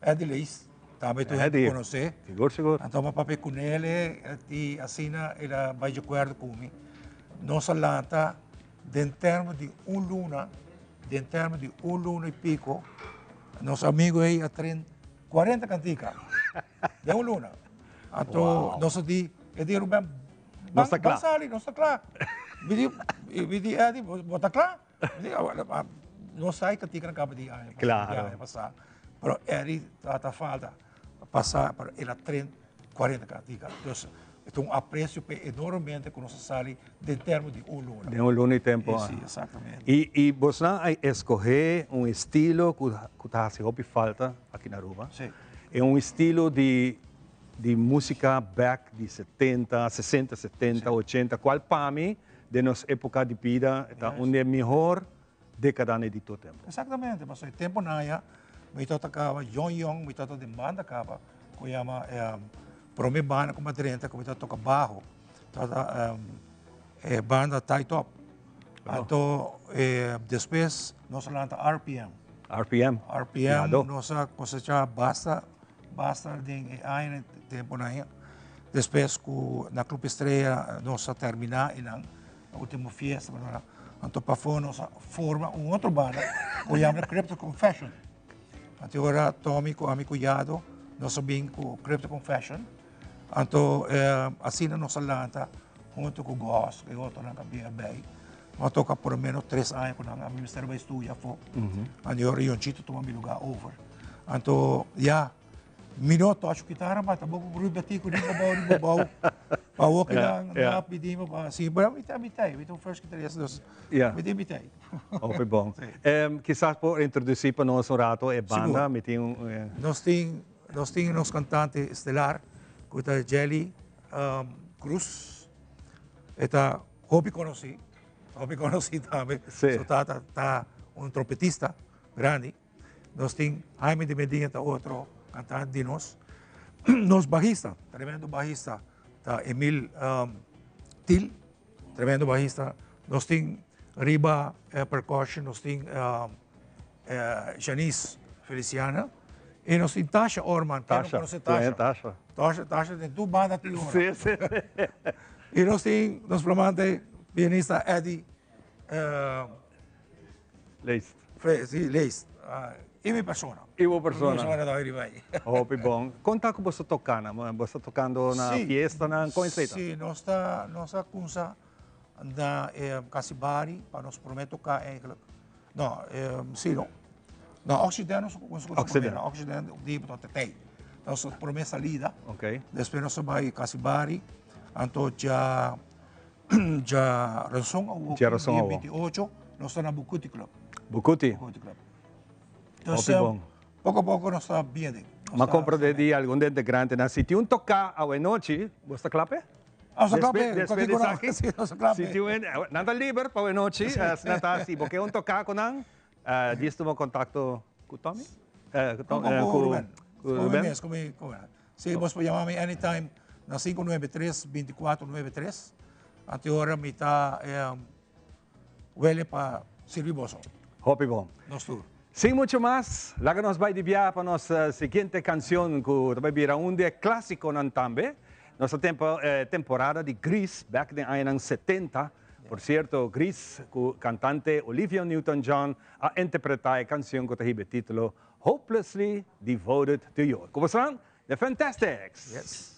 Eddie Lees, tambe tur hende konosé. Sigur, sigur. Anto mi a papia ku nele i asina el a bai di akuerdo ku mi. Nos a lanta den termo di un luna, den termo di un luna i piko, nos amigu ei a tren. 40 kantika den un luna. Anto nos a di, e di Ruben, Nos ta kla. Ban sali, nos ta kla. Mi di, mi di Eddie, bo ta kla? Mi di, nos sa e kantikanan kaba di aña pasá, di aña pasá. Pero Eddie ta falta pasá, pero el a train 40 kantika. Dus e ta un apresio p'e enormemente ku nos a sali den termo di un luna. Den un luna i tempu. Si, exactamente. I bosnan a eskohé un estilo ku ta hasi hopi falta aki na Aruba. Si. E un estilo di di músika bèk di setenta, sesenta, setenta, ochenta, kual pa mi den nos époka di bida ta un di e mihor dékadanan di tur tempu. Exactamente, pasobra e tempunan aya mi tabata kaba yòn yòn, mi tabata den banda kaba ku yama prome banda ku mi a drenta ku mi tabata toka baho, tabata e banda Tie Top. Anto despues nos a lanta RPM. RPM. RPM nos a kosechá basta basta den e añanan e tempunan aya. Despues ku na Club Estrella nos a terminá einan. Ultimo fiesta, anto pafó nos a forma un otro banda ku yama Crypto Confession. Anto ora Tommy ku ami kuyado nos a bin ku Crypto Confession. Anto asina nos a lanta hunto ku Gos i otronan ku a bin erbei. Nos a toka por lo menos tres aña ku nan. Ami mester a bai studia afó. Anto ora Yonchito tuma mi lugá over. Anto ya. Mi no tocho kitara ma tampoco ku Ruud Batico ni babou ni babou. Pa awor ki nan a pidi mi pa si, pero mi ta mi ta, mi ta un first guitarista dus mi tin mi ta. Hopi bon. Kisas por introduci pa nos un rato e banda, mi tin un. Nos tin nos tin nos cantante estelar ku ta Jelly Cruz. E ta hopi konosi, hopi konosi tambe. Su tata ta un trompetista grandi. Nos tin Jaime de Medina ta otro cantante di nos. Nos bajista, tremendo bajista, ta Emil um, Til, tremendo bajista. Nos tin riba eh, percussion, nos tin um, eh, Janice Feliciana. Y nos tin Tasha Orman. Tasha, conoce Tasha. Tasha. Tasha, Tasha tin tu banda ti ora. Sí, sí. y nos tin nos flamante pianista Eddie uh, Leest. Si, Leest. I mi persona. I bo persona. Mi persona ta riba ei. Hopi bon. Kon ta ku bo sta toka nan? Bo sta tokando na fiestanan? Kon esei ta? Si, nos ta, nos a kumsa na e Casibari pa nos prome toka eigenlijk. No, si no. Na Occident nos a kumsa prome. Na Occident di bo ta tei. Nos prome salida. Ok. Despues nos a bai Casibari, anto dja Djarazon awor, Djarazon dia awor. 28, nos ta na Bucuti Club. Bucuti? Bucuti Club. Hopi bon. Poco a poco nos ta bien den. Ma compra di algun di integrantenan. Si tin un toca awenochi, bo sta cla p'e? Ah, nos ta cla p'e. Despues di esaki? Si, nos ta cla p'e. Si tin un, nan ta liber pa awenochi. Si nan ta, si bo ke un toca cu nan, djis tuma contacto cu Tommy? Cu Ruben. Cu mi mes, cu mi. Si, bos por yama mi anytime na 593 2493. Anto ora mi ta wele pa sirbi boso. Hopi bon. Nos tur. Sin mucho mas, laga nos bai di bia pa nos siguiente cancion cu ta bai bira un di e clasiconan tambe. Nos ta tempo temporada di Grease back den añanan 70. Por cierto, Grease cu cantante Olivia Newton-John a interpreta e cancion cu ta hiba e titulo Hopelessly Devoted to You. Como sran? The Fantastics! Yes.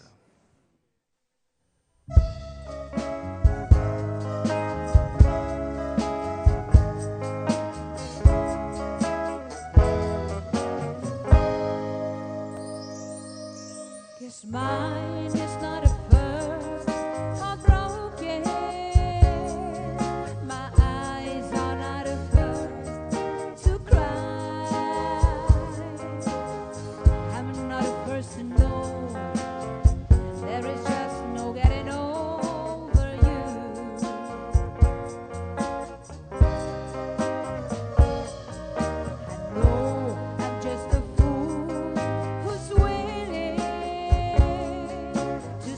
Guess mine is not a first heart broken. My eyes are not a first to cry. I'm not a first to know. There is just no getting over you. I know I'm just a fool who's willing to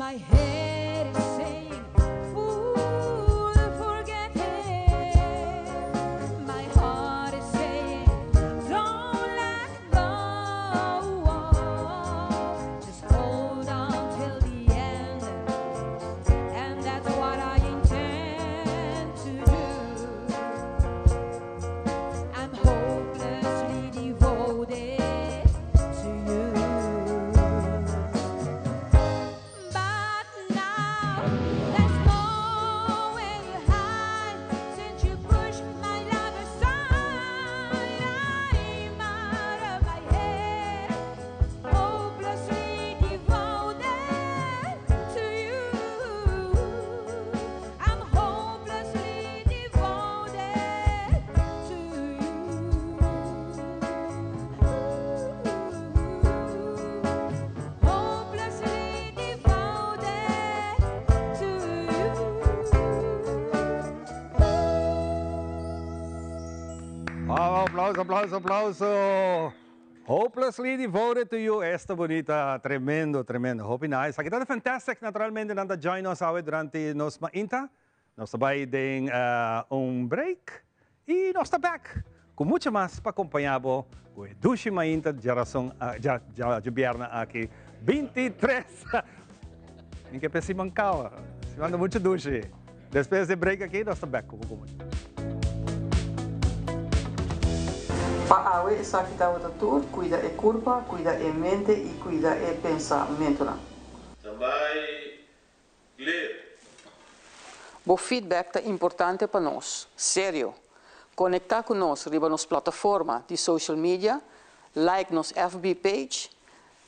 My head is saying, fool, forget him. My heart is saying, don't let go. Just hold on till the end. And that's what I intend to do. I'm hopelessly devoted to you. But now there's nowhere to hide since you pushed my love aside. I'm out of my head, hopelessly devoted to you. I'm hopelessly devoted to you. Hopelessly devoted to you. Wow, aplauso, aplauso, aplauso. Hopelessly devoted to you. Esta bunita, tremendo, tremendo. Hopi nice. Aki ta fantastic, naturalmente, nan ta join nos awe durante nos mainta. Nos ta bay den un break y nos ta back cu mucho mas pa acompaña bo cu e dushi mainta diarason, diabierna aki 23. Mi ke p'e siman caba. Siman ta mucho dushi. Despues di break aki nos ta back cu mucho. Pa awe esaki tabata tur, cuida e curpa, cuida e mente y cuida e pensamentonan. Standby, clear. Bo feedback ta importante pa nos. Serio. Conecta cu nos riba nos plataforma di social media, like nos FB page,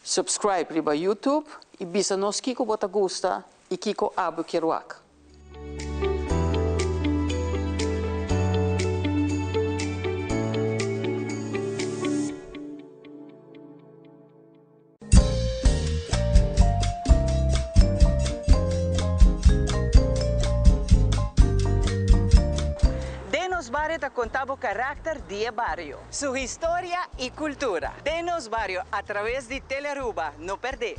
subscribe riba YouTube y bisa nos kico bo ta gusta y kico abo kier wak. Den Nos Bario ta conta bo caracter di e bario, su historia y cultura. Den Nos Bario a traves di Telearuba, no perde!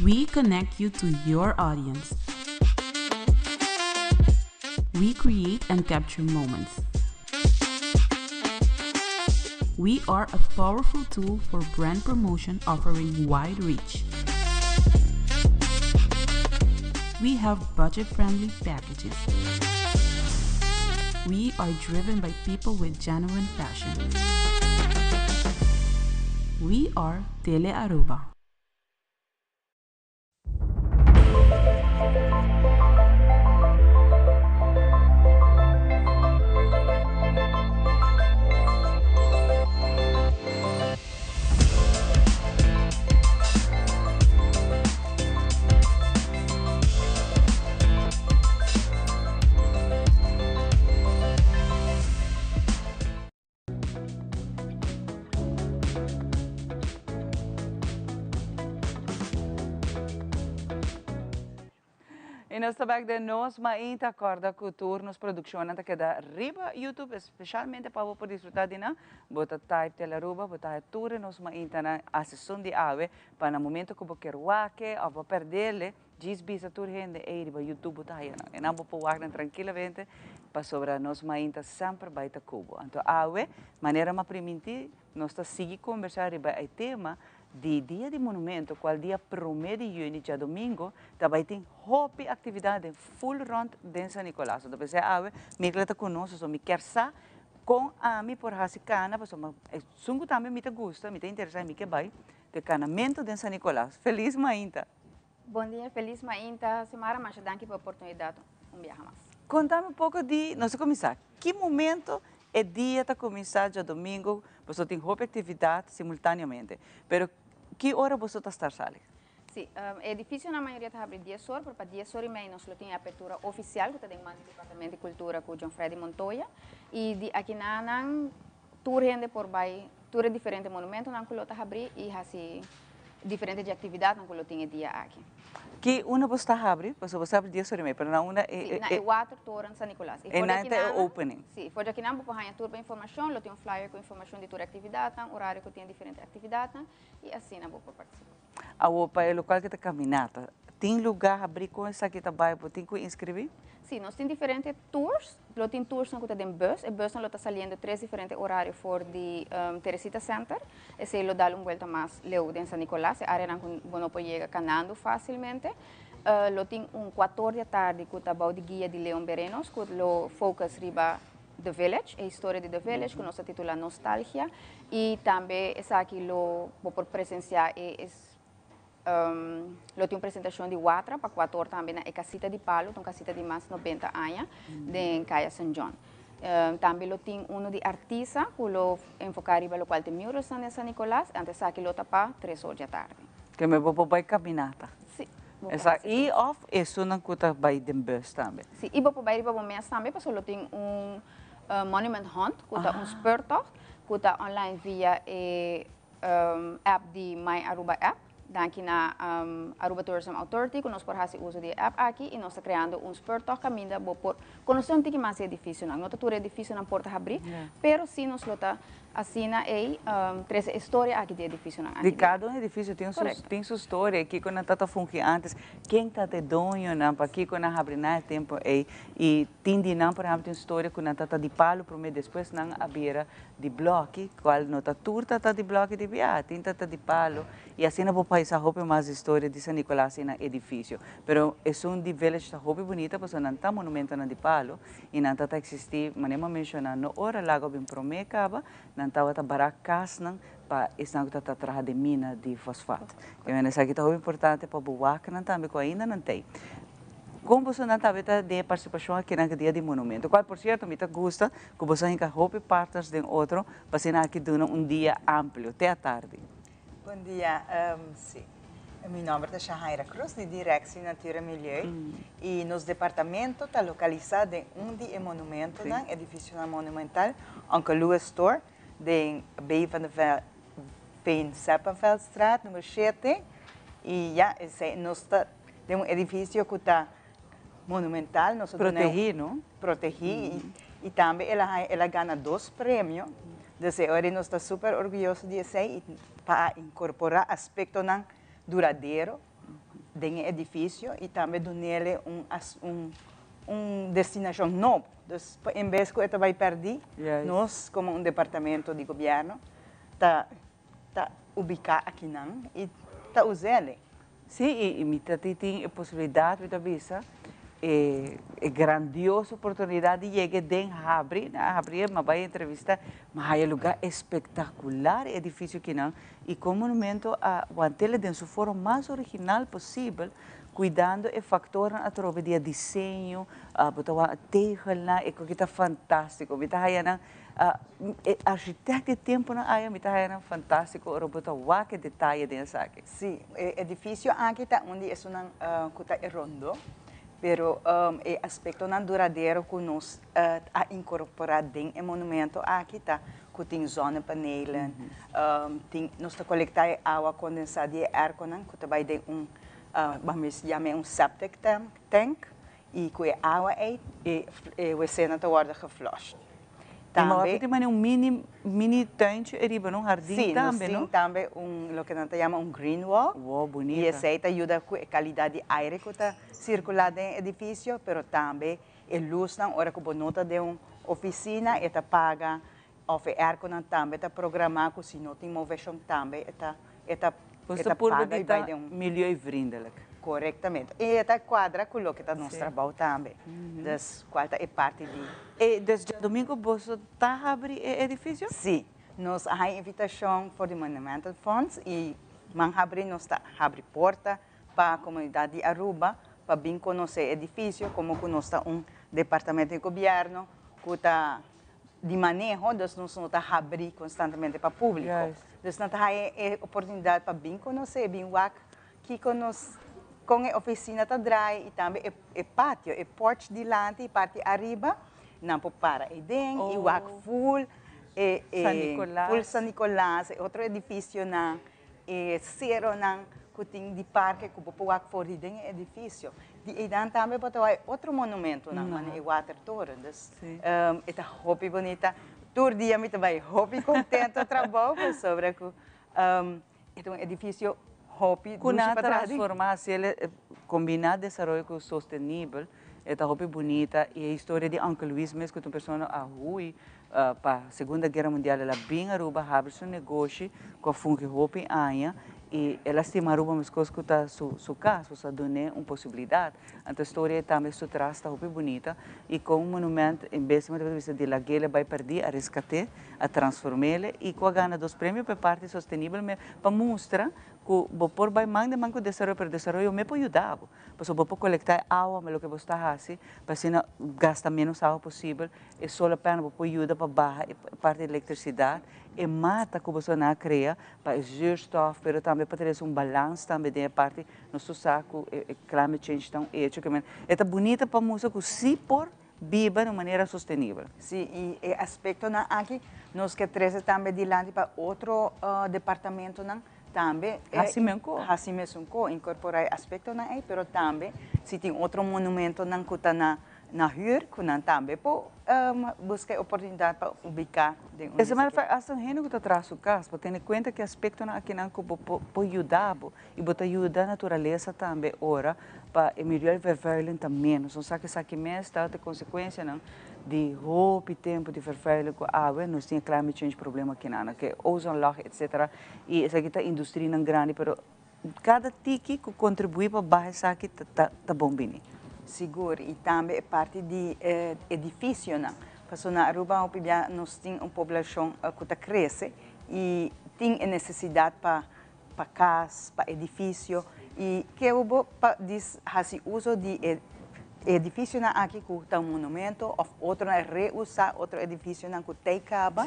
We connect you to your audience. We create and capture moments. We are a powerful tool for brand promotion offering wide reach. We have budget-friendly packages. We are driven by people with genuine passion. We are Tele Aruba. Y nos ta back den Nos Mainta. Corda cu tur nos produccionnan ta keda riba YouTube, especialmente pa bo por disfruta di nan. Bo ta type Telearuba, bo ta haya tur e Nos Maintanan a seson di awe, pa na momento cu bo kier wak e of bo perdele, Djis bisa tur hende ey riba YouTube bo ta haya nan. Enan bo por wak nan trankilamente pasobra nos mainta semper bay ta cu bo. Anto awe, manera mi a priminti, nos ta sigui combersa riba e tema di Dia di Monumento cual dia prome di juni, djadomingo, ta bay tin hopi actividad den full rond den San Nicolas. Anto p'esey awe Mirla ta cu nos, pasobra mi kier sa con ami por haci cana pasobra esun cu tambe mi ta gusta, mi ta interesa y mi ke bay, te canamento den San Nicolas. Feliz mainta! Bon dia, felis mainta, Xiomara, masha danki pa e oportunidad un biaha mas. Contami un poco di, nos a cuminsa, ki momento e dia ta cuminsa djadomingo, boso tin hopi actividad simultaneamente, pero ki ora boso ta start sali? Si, e edificionan mayoria ta habri dies or, pero pa dies or y mei nos lo tin e apertura oficial cu ta den man di Departamento di Cultura cu John Freddy Montoya, y di aki na nan tur hende por bay. Tur e diferente monumentonan ku lo ta habrí i hasi diferente di aktividatnan ku lo tin e dia aki. Ki unda bo sta habri? Pasobra bo sta habri dies ora i mei, pero na unda e. Si, na e Watertoren San Nicolas. E nan ta e opening. Si, for di akinan bo por haña tur bo informashon, lo tin un flyer ku informashon di tur e aktividatnan, orario ku tin e diferente aktividatnan i asina bo por partisipá. Awor pa e lokual ku ta kaminata, tin lugá habrí kon esaki ta bai? Bo tin ku inskribí? Si, nos tin diferente tours. Lo tin toursnan ku ta den bus. E busnan lo ta saliendo tres diferente orario for di Teresita Center. Esei lo dal un buelta mas leu den San Nicolas, e areanan ku bo no por yega kanando fásilmente. Lo tin un kuator di atardi ku ta bou di guia di Leon Berenos ku lo focus riba The Village, e historia di The Village ku nos ta titula Nostalgia. I tambe esaki lo bo por presensiá e Lo tin un presentacion di Watra pa cuator tambe na e Casita di Palo, ta un casita di mas 90 aña den Caya San John. Tambe lo tin uno di artisa cu lo enfoca riba locual ta e muralsnan den San Nicolas, anto esaki lo ta pa tres or di atardi. Ke me bo por bay caminata? Si, bo por haci I of esunnan cu ta bay den bus tambe? Si, i bo por bay riba bo mes tambe pasobra lo tin un monument hunt cu ta un speurtocht cu ta online via e app di My Aruba App. Danki na Aruba Tourism Authority ku nos por hasi uso di e app aki i nos ta kreando un speurtocht kaminda bo por konosé un tiki mas di edifisionan. No ta tur e edifisionan por ta habrí, pero sí nos lo ta asina ei trese e storia aki di e edifisionan aki. Di kada un edifisio tin su tin su storia, kiko nan ta ta fungi ántes, ken ta ta e doñonan, pakiko nan habri na e tempu ei i tin di nan por ehèmpel tin un storia ku nan ta ta di palu promé despues nan a bira di bloki, cual no ta tur ta ta di bloki di bia, tin ta ta di palo, y asina bo por sa hopi mas historia di San Nicolas y nan edificio. Pero esun di Village ta hopi bunita pasobra nan ta monumentonan di palo y nan ta ta existi, manera mi a menciona, no ora lago a bin prome caba, nan tabata bara casnan pa esnan cu ta ta traha den mina di fosfat. Esaki ta hopi importante pa bo wak nan tambe cu ainda nan t'ey. Kon bosonan tambe ta den e partisipashon akinan ku Dia di Monumento, kual por sierto mi ta gusta ku boso a hinka hopi partners den otro pa asina aki duna un dia amplio te atardi. Bon dia, si. Mi nomber ta Shahaira Cruz di Directie Natuur en Milieu y nos departamento ta localisa den un di e monumentonan, edificionan monumental, Uncle Louis Store, den Bay van de Veen Seppenveldstraat numero shete y ya esey nos ta den un edificio cu ta monumental nos a duna Protegi no? Protegi y tambe el a haya el a gana dos premio dus e ora nos ta super orguyoso di esey y pa a incorpora aspectonan duradero den e edificio y tambe dunele un un un destinacion nobo dus en bes cu e ta bay perdi nos como un departamento di gobierno ta ta ubica akinan y ta usele. Sí, y mi ta tin e posibilidad, mi ta bisa, e e grandioso oportunidad di yega den habri, na habri mi a bay entrevista, mi a haya lugar espectacular e edificio akinan y con monumento a wantele den su forma mas original posibel, cuidando e factornan atrobe di e diseño, bo ta wak tegelnan, e koki ta fantastico, mi ta haya nan E architect di temponan aya mi ta haya nan fantastico ora bo ta wak e detaye den esaki. Sí, e edificio aki ta un di esunnan cu ta e rondo, pero e aspectonan duradero cu nos a incorpora den e monumento aki ta cu tin zonnepanelen, tin, nos ta colecta e awa condensa di e airconan cu ta bay den un, bamos yama e un septic tank, Y cu e awa ey e wcnan ta wordo geflushed. Y ma wak tin manera un mini mini tuintje ariba no, un hardin tambe no? Si, nos tin tambe un loke nan ta yama un green wall. Wow, bunita. Y esey ta yuda cu e calidad di aire cu ta circula den e edificio, pero tambe e luznan ora cu bo no ta den un oficina e ta paga of e airconan tambe ta programa cu si no tin movecion tambe e ta e ta Pues ta purba di ta milieuvriendelijk. Corectamente. Y e ta cuadra cu loke ta nos trabou tambe. Dus cual ta e parti di. E dus djadomingo boso ta habri e edificio? Si. Nos a haña invitacion for di Monumental Fonds y man habri nos ta habri porta pa comunidad di Aruba pa bin conoce e edificio como cu nos ta un departamento di gobierno cu ta di maneho, dus nos no ta habrí konstantemente pa públiko. Dus nan ta haña e oportunidat pa bin konosé, bin wak kiko nos, kon e ofisina ta draai i tambe e e patio, e porch dilanti i parti ariba, nan por para eiden i wak ful. E e full San Nicolas, e otro edificionan, e ceronan cu tin di parke cu bo por wak for di den e edificio. Di eynan tambe bo ta wak e otro monumentonan, manera e watertoren. Dus e ta hopi bunita. Tur dia mi ta bay hopi contento trabou pasobra cu e ta un edificio hopi Cu dushi nan a pa traha di. transforma haci el combina desaroyo cu sostenibel, e ta hopi bunita y e historia di Uncle Luis mes cu ta un persona a huy pa Segunda Guera Mundial el a bin Aruba habri su negoshi cu a fungi hopi aña y el a stima Aruba mescos cu ta su su cas, pues a dun'e un posibilidad. Anto e storia ey tambe su tras ta hopi bunita y con un monument en bes di bisa di lag'el e bay perdi a rescat'e, a transform'el y cu a gana dos premio pa e parti sostenibel me pa mustra cu bo por bay man den man cu desaroyo pero desaroyo me por yuda bo. Pasobra bo por colecta e awa me loke bo sta haci pa asina gasta menos awa posibel. E solar panel bo por yuda pa baha e parti di electricidad, e mata cu boso nan a crea pa e zuurstof, pero tambe pa trece un balans tambe den e parti, nos tur sa cu e climate change ta un hecho, ke men e ta bunita pa mustra cu si por biba di un manera sostenibel. Si, y e aspectonan aki nos ke trece tambe dilanti pa otro departamentonan tambe. Haci men co. Haci mesun co, incorpora e aspectonan ey, pero tambe si tin otro monumentonan cu ta na Na huur cu nan tambe por busca e oportunidad pa ubica den un Esei mara hasta un hende cu ta traha su cas bo tene cuenta ki aspectonan akinan cu bo por yuda bo y bo ta yuda naturalesa tambe ora pa e milieuvervuiling ta menos. Nos sa cu esaki mes ta e consecuencianan di hopi tempo di vervuiling cu awe nos tin e climate change problema akinan, cu e ozonlaag etcetera y esaki ta industrianan grandi pero Kada tiki ku kontribuí pa baha esaki ta bon bini. Sigur, i tambe e parti di e edifisionan. Pasobra na Aruba hopi bia nos tin un poblashon ku ta krese i tin e nesesidat pa pa kas, pa edifisio i ke bo pa dis hasi uso di e edifisionan aki ku ta un monumento òf otronan reusá otro edifisionan ku tei kaba.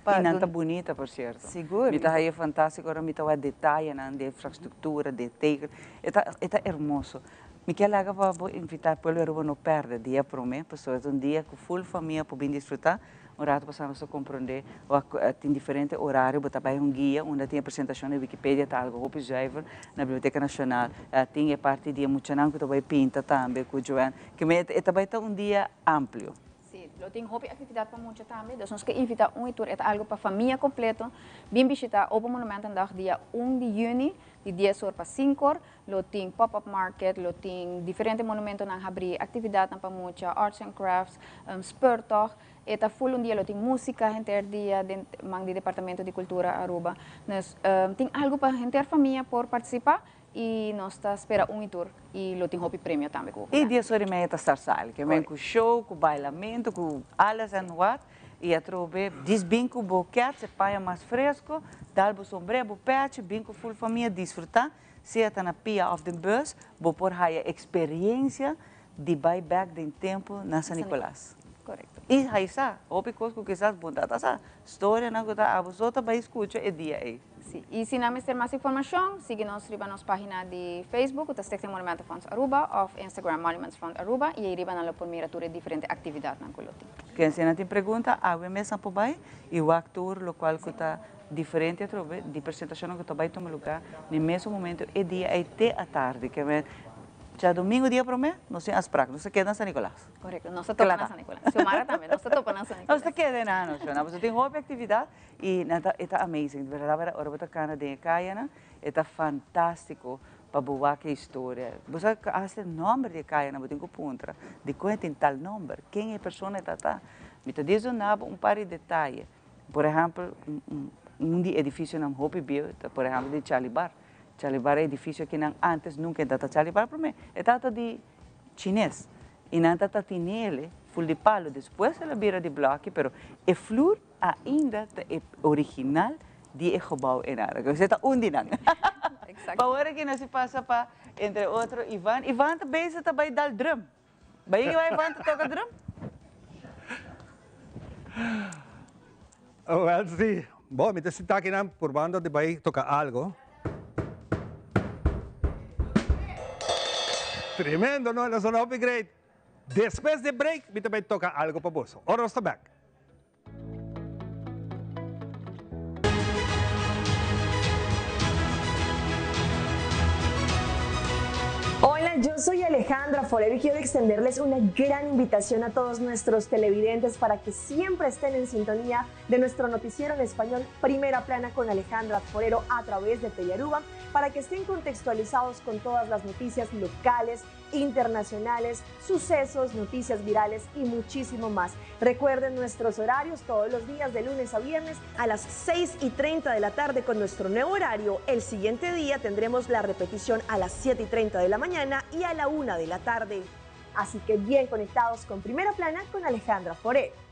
Y nan ta bunita por cierto. Sigur. Mi ta haya fantastico ora mi ta wak detayenan di infrastructura, di tegel. E ta, e ta hermoso. Mi kier laga pa bo invita pueblo di Aruba no perde dia prome, pasobra e ta un dia cu full famia por bin disfruta. Un rato pasa nos a comprende wak tin diferente horario, bo ta bay un guia unda tin e presentacion di Wikipedia ta algo hopi zuiver na Biblioteca Nacional. Tin e parti di e muchanan cu ta bay pinta tambe cu Joanne. Kimen e ta bay ta un dia amplio. Sí, lo tin hopi actividad pa mucha tambe, dus nos ke invita un y tur, e ta algo pa famia completo, bin bishita Open Monumentendag dia un di juni, di dies or pa sinku or, lo tin pop up market, lo tin diferente monumentonan habri, actividadnan pa mucha, arts and crafts, speurtocht, e ta full un dia, lo tin musica henter dia den man di Departamento di Cultura Aruba, dus tin algo pa henter famia por participa. Y nos ta spera un y tur y lo tin hopi premio tambe cu Y dies ora y media ta start sali, ke men cu show, cu bailamento, cu alles en wat, y atrobe dis bin cu bo kets e paña mas fresco, dal bo sombre, bo pechi, bin cu full famia disfruta, sea ta na pia of den bus, bo por haya experiencia di bai bek den tempo na San Nicolas. Correcto. Y hay sa, hopi cos cu kisas bo ta sa, storianan cu ta abo so ta bai scucha e dia ey. Si, y si nan mester mas informacion, sigui nos riba nos pagina di Facebook cu ta Stichting Monumentenfonds Aruba of Instagram Monuments Fund Aruba y ey riba nan lo por mira tur e diferente actividadnan cu lo tin. Ken si nan tin pregunta, awe mes nan por bai y wak tur locual cu ta diferente atrobe di presentacionnan cu ta bai tuma lugar na e mesun momento e dia ey te atardi. Djadomingo dia promé nos tin afsprak, nos ta keda na San Nicolas. Korekto, nos ta topa na San Nicolas. Xiomara tambe, nos ta topa na San Nicolas. Nos ta keda na nos, Xiomara, pasobra tin hopi aktividat i nan ta, e ta amazing. Di bèrdat bèrdat, ora bo ta kana den e kayanan, e ta fantástiko pa bo wak e historia. Bo sa hasta e nòmber di e kayanan bo tin ku puntra, dikon e tin tal nòmber, ken e persona e ta ta. Mi ta duna bo un par di detaye. Por ehèmpel, un di edifisionan hopi bieu ta por ehèmpel di Charlie Bar. Charlie Bar e edificio akinan antes nunca e tata Charlie Bar prome e tata di chines y nan tata tinele ful di palo despues el a bira di bloki pero e flur ainda ta e original di e gebouw enara esei ta un di nan pa ora ki nos pasa pa entre otro Ivan Ivan ta bezig ta bay dal drum bay Ivan ta toca drum. Wel si. Bo, mi ta sinta akinan purbando di bai toca algo. Tremendo, no? El a sona hopi great. Despues di break, mi ta bai toca algo pa boso. Ora nos ta bek. Hola, yo soy Alejandra Forero y quiero extenderles una gran invitación a todos nuestros televidentes para que siempre estén en sintonía de nuestro noticiero en español Primera Plana con Alejandra Forero a través de Telearuba, para que estén contextualizados con todas las noticias locales, internacionales, sucesos, noticias virales y muchísimo más. Recuerden nuestros horarios todos los días de lunes a viernes a las 6 y 30 de la tarde con nuestro nuevo horario. El siguiente día tendremos la repetición a las 7 y 30 de la mañana y a la 1 de la tarde. Así que bien conectados con Primera Plana con Alejandra Forero.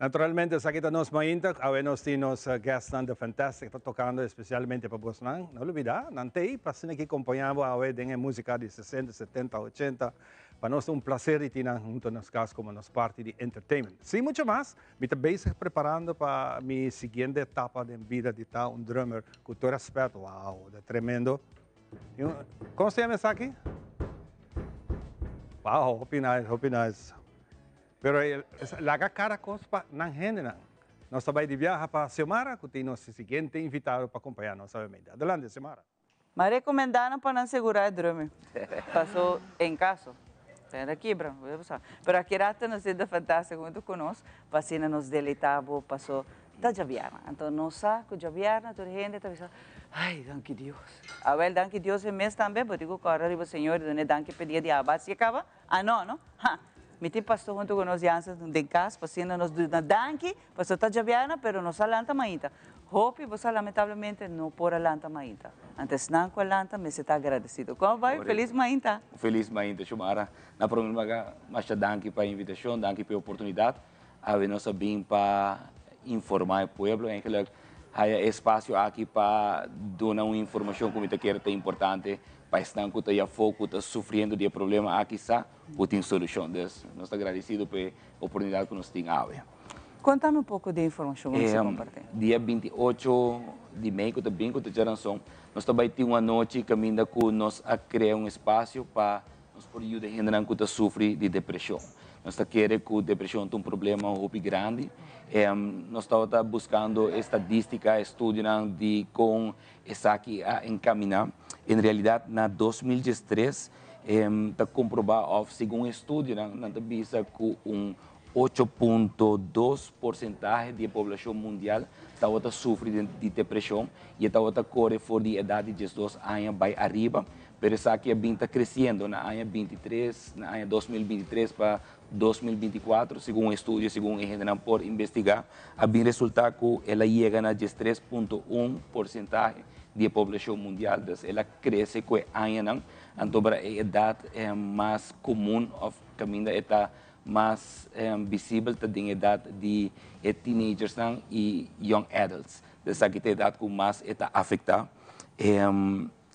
Naturalmente, esaki ta nos mainta. Awe nos tin nos guestnan The Fantastic ta tocando especialmente pa bosnan. No lubida, nan t'ey pa asina ki compaña bo awe den e musica di sesenta, setenta, ochenta. Pa nos ta un placer di tin nan hunto nos cas como nos parti di entertainment. Sin mucho mas, mi ta bezig preparando pa mi siguiente etapa den bida di ta un drummer cu tur respet. Wow, ta tremendo. Con se llama esaki? Wow, hopi nice, hopi nice. Pero laga cada cos pa nan hendenan. Nos ta bay di viaha pa Xiomara cu tin nos siguiente invitado pa acompaña nos obviamente. Adelante Xiomara. M'a recomenda nan pa nan segura e drummer. Paso en caso. Ta kibra, bo ya sa. Pero aki rato nos tin The Fantastic hunto cu nos pa asina nos deleita bo paso ta djabièrnè. Anto nos sa cu djabièrnè tur hende ta bisa, ay danki Dios. Awel danki Dios e mes tambe bo tin cu corda riba Señor y dun'e danki p'e dia di aba. Asi e caba? Ah no, no? Ha! Mi tin pastor hunto cu nos Jansen den cas pa asina nos duna danki, pasobra ta djabièrnè pero nos a lanta mainta. Hopi bo sa lamentablemente no por a lanta mainta. Anto esnan cu a lanta mester ta agradecido. Como bai? Feliz mainta! Feliz mainta Xiomara. Na prome lugar masha danki pa e invitacion, danki pa e oportunidad. Awe nos a bin pa informa e pueblo, eigenlijk haya e espacio aki pa duna un informacion cu mi ta kere ta importante pa esnan cu ta yafo cu ta sufriendo di e problema aki sa cu tin solucion. Dus nos ta agradecido pa e oportunidad cu nos tin awe. Contame un poco di e informacion cu nos a comparti. Dia 28 di mei cu ta bin cu ta djaranson nos ta bay tin un anochi caminda cu nos a crea un espacio pa Nos por yuda hendenan ku ta sufri di depreshon. Nos ta kere ku depreshon ta un problema hopi grandi. Nos tabata buskando estadistika, estudionan di kon esaki a enkaminá. En realidat na 2013 ta komprobá òf segun estudionan nan ta bisa ku un 8.2 porsentahe di e poblashon mundial tabata sufri di depreshon i e tabata kore for di edat di 12 aña bai ariba. Pero esaki a bin ta creciendo na aña 23, na aña 2023 pa 2024, segun un estudio, segun e hendenan por investiga, a bin resulta cu el a yega na 13.1 porcentahe di e poblacion mundial. Dus el a crece cu e añanan, anto bra e edad mas comun of caminda e ta mas visibel ta den edad di e teenagersnan y young adults. Dus esaki ta e edad cu mas e ta afecta.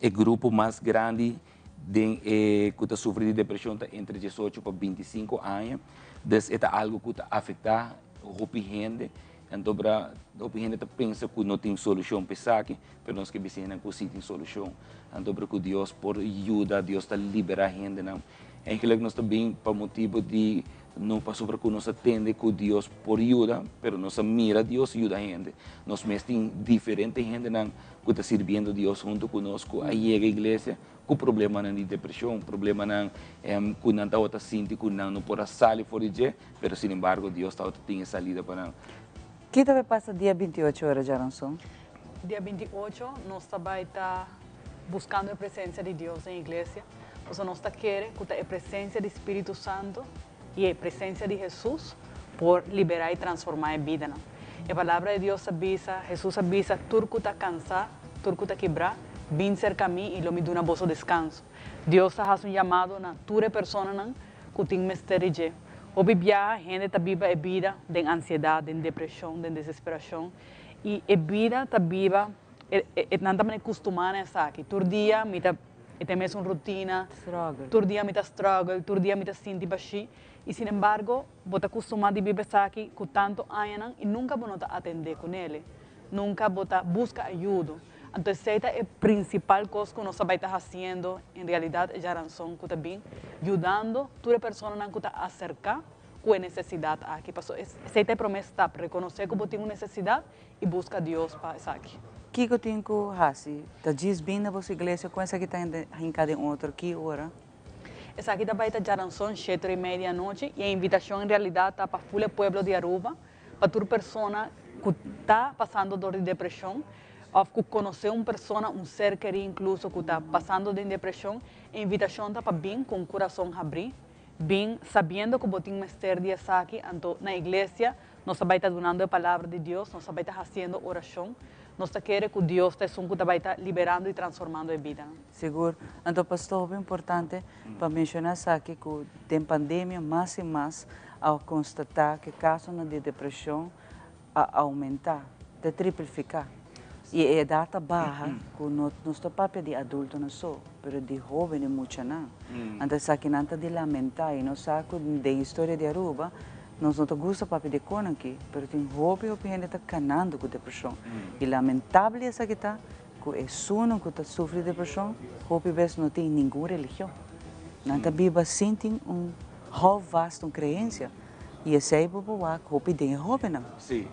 E grupo mas grandi den e ku ta sufri di depreshon ta entre 18 pa 25 aña. Dus e ta algu ku ta afektá hopi hende. Anto bra hopi hende ta pensa ku no tin solushon pa esaki, pero nos ke bisa hendenan ku si tin solushon. Anto pero ku Dios por yuda, Dios ta liberá hendenan. Eigenlijk nos ta bin pa motibu di no pasobra ku nos a tende ku Dios por yuda, pero nos a mira Dios yuda hende. Nos mes tin diferente hendenan ku ta sirbiendo Dios huntu ku nos ku a yega iglesia ku problemanan di depreshon, problemanan ku nan tabata sinti ku nan no por a sali for di dje, pero sinembargo Dios tabata tin e salida pa nan. Ki ta bay pasa dia 28 ora djaranson? Dia 28 nos ta bay ta buscando e presencia di Dios den iglesia, pasobra nos ta kere cu ta e presencia di Spiritu Santo y e presencia di Jesus por libera y transforma e bidanan. E palabra di Dios ta bisa, Jesus a bisa, Tur cu ta cansa, tur cu ta kibra, bin cerca mi y lo mi duna boso descanso. Dios ta haci un yamado na tur e personanan cu tin mester di dje. Hopi biaha hende ta biba e bida den ansiedad, den depresion, den desesperacion y e bida ta biba, e nan ta mane custuma na esaki. Tur dia mi ta e ta e mesun rutina, tur dia mi ta struggle, tur dia mi ta sinti bashi y sinembargo bo ta custuma di biba esaki cu tanto añanan y nunca bo no ta atende cu nele, nunca bo ta busca ayudo. Anto esei ta e principal cos cu nos ta bay ta haciendo en realidad e djaranson cu ta bin yudando tur e personanan cu ta acerca cu e necesidad aki. Paso esei ta e prome stap, reconoce cu bo tin un necesidad y busca Dios pa esaki. Kico tin cu haci? Ta djis bin na boso iglesia cu esaki ta hinca den otro? Ki ora? Esaki ta bay ta djaranson shete ora y media anochi y e invitacion en realidad ta pa ful e pueblo di Aruba, pa tur persona cu ta pasando dor di depresion of cu conoce un persona, un ser keri incluso cu ta pasando den depresion, e invitacion ta pa bin cu un curason habri, bin sabiendo cu bo tin mester di esaki, anto na iglesia nos ta bay ta dunando e palabra di Dios, nos ta bay ta haciendo oracion, nos ta kere cu Dios ta esun cu ta bay ta liberando y transformando e bidanan. Sigur. Anto pastor hopi importante pa menciona esaki cu den pandemia mas y mas a constata cu e casonan di depresion a aumenta, ta triplifica. Y e edad ta baha cu no nos ta papia di adultonan so, pero di hoben y muchanan. Anto esakinan ta di lamenta y nos sa cu den historia di Aruba nos no ta gusta papia di e conan aki, pero tin hopi hopi hende ta canando cu depresion. Y lamentable esaki ta cu esunnan cu ta sufri depresion hopi bes no tin ningun religion. Nan ta biba sin tin un houvast, un creencia. Y esey bo por wak hopi den e hobennan. Sí.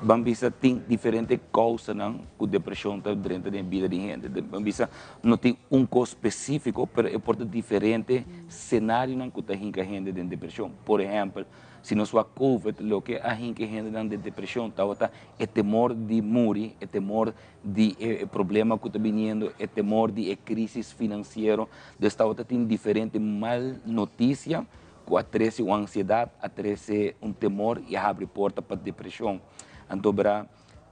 Ban bisa tin diferente causanan cu depresion ta drenta den e bida di hende. Ban bisa no tin un cos specifico, pero e por ta diferente scenarionan cu ta hinca hende den depresion. Por ehempel, si nos wak covid, loke a hinca e hendenan den depresion tabata e temor di muri, e temor di e problema cu ta biniendo, e temor di e crisis financiero. Dus tabata tin diferente mal noticia cu a trece un ansiedad, a trece un temor y a habri porta pa depresion. Anto bra,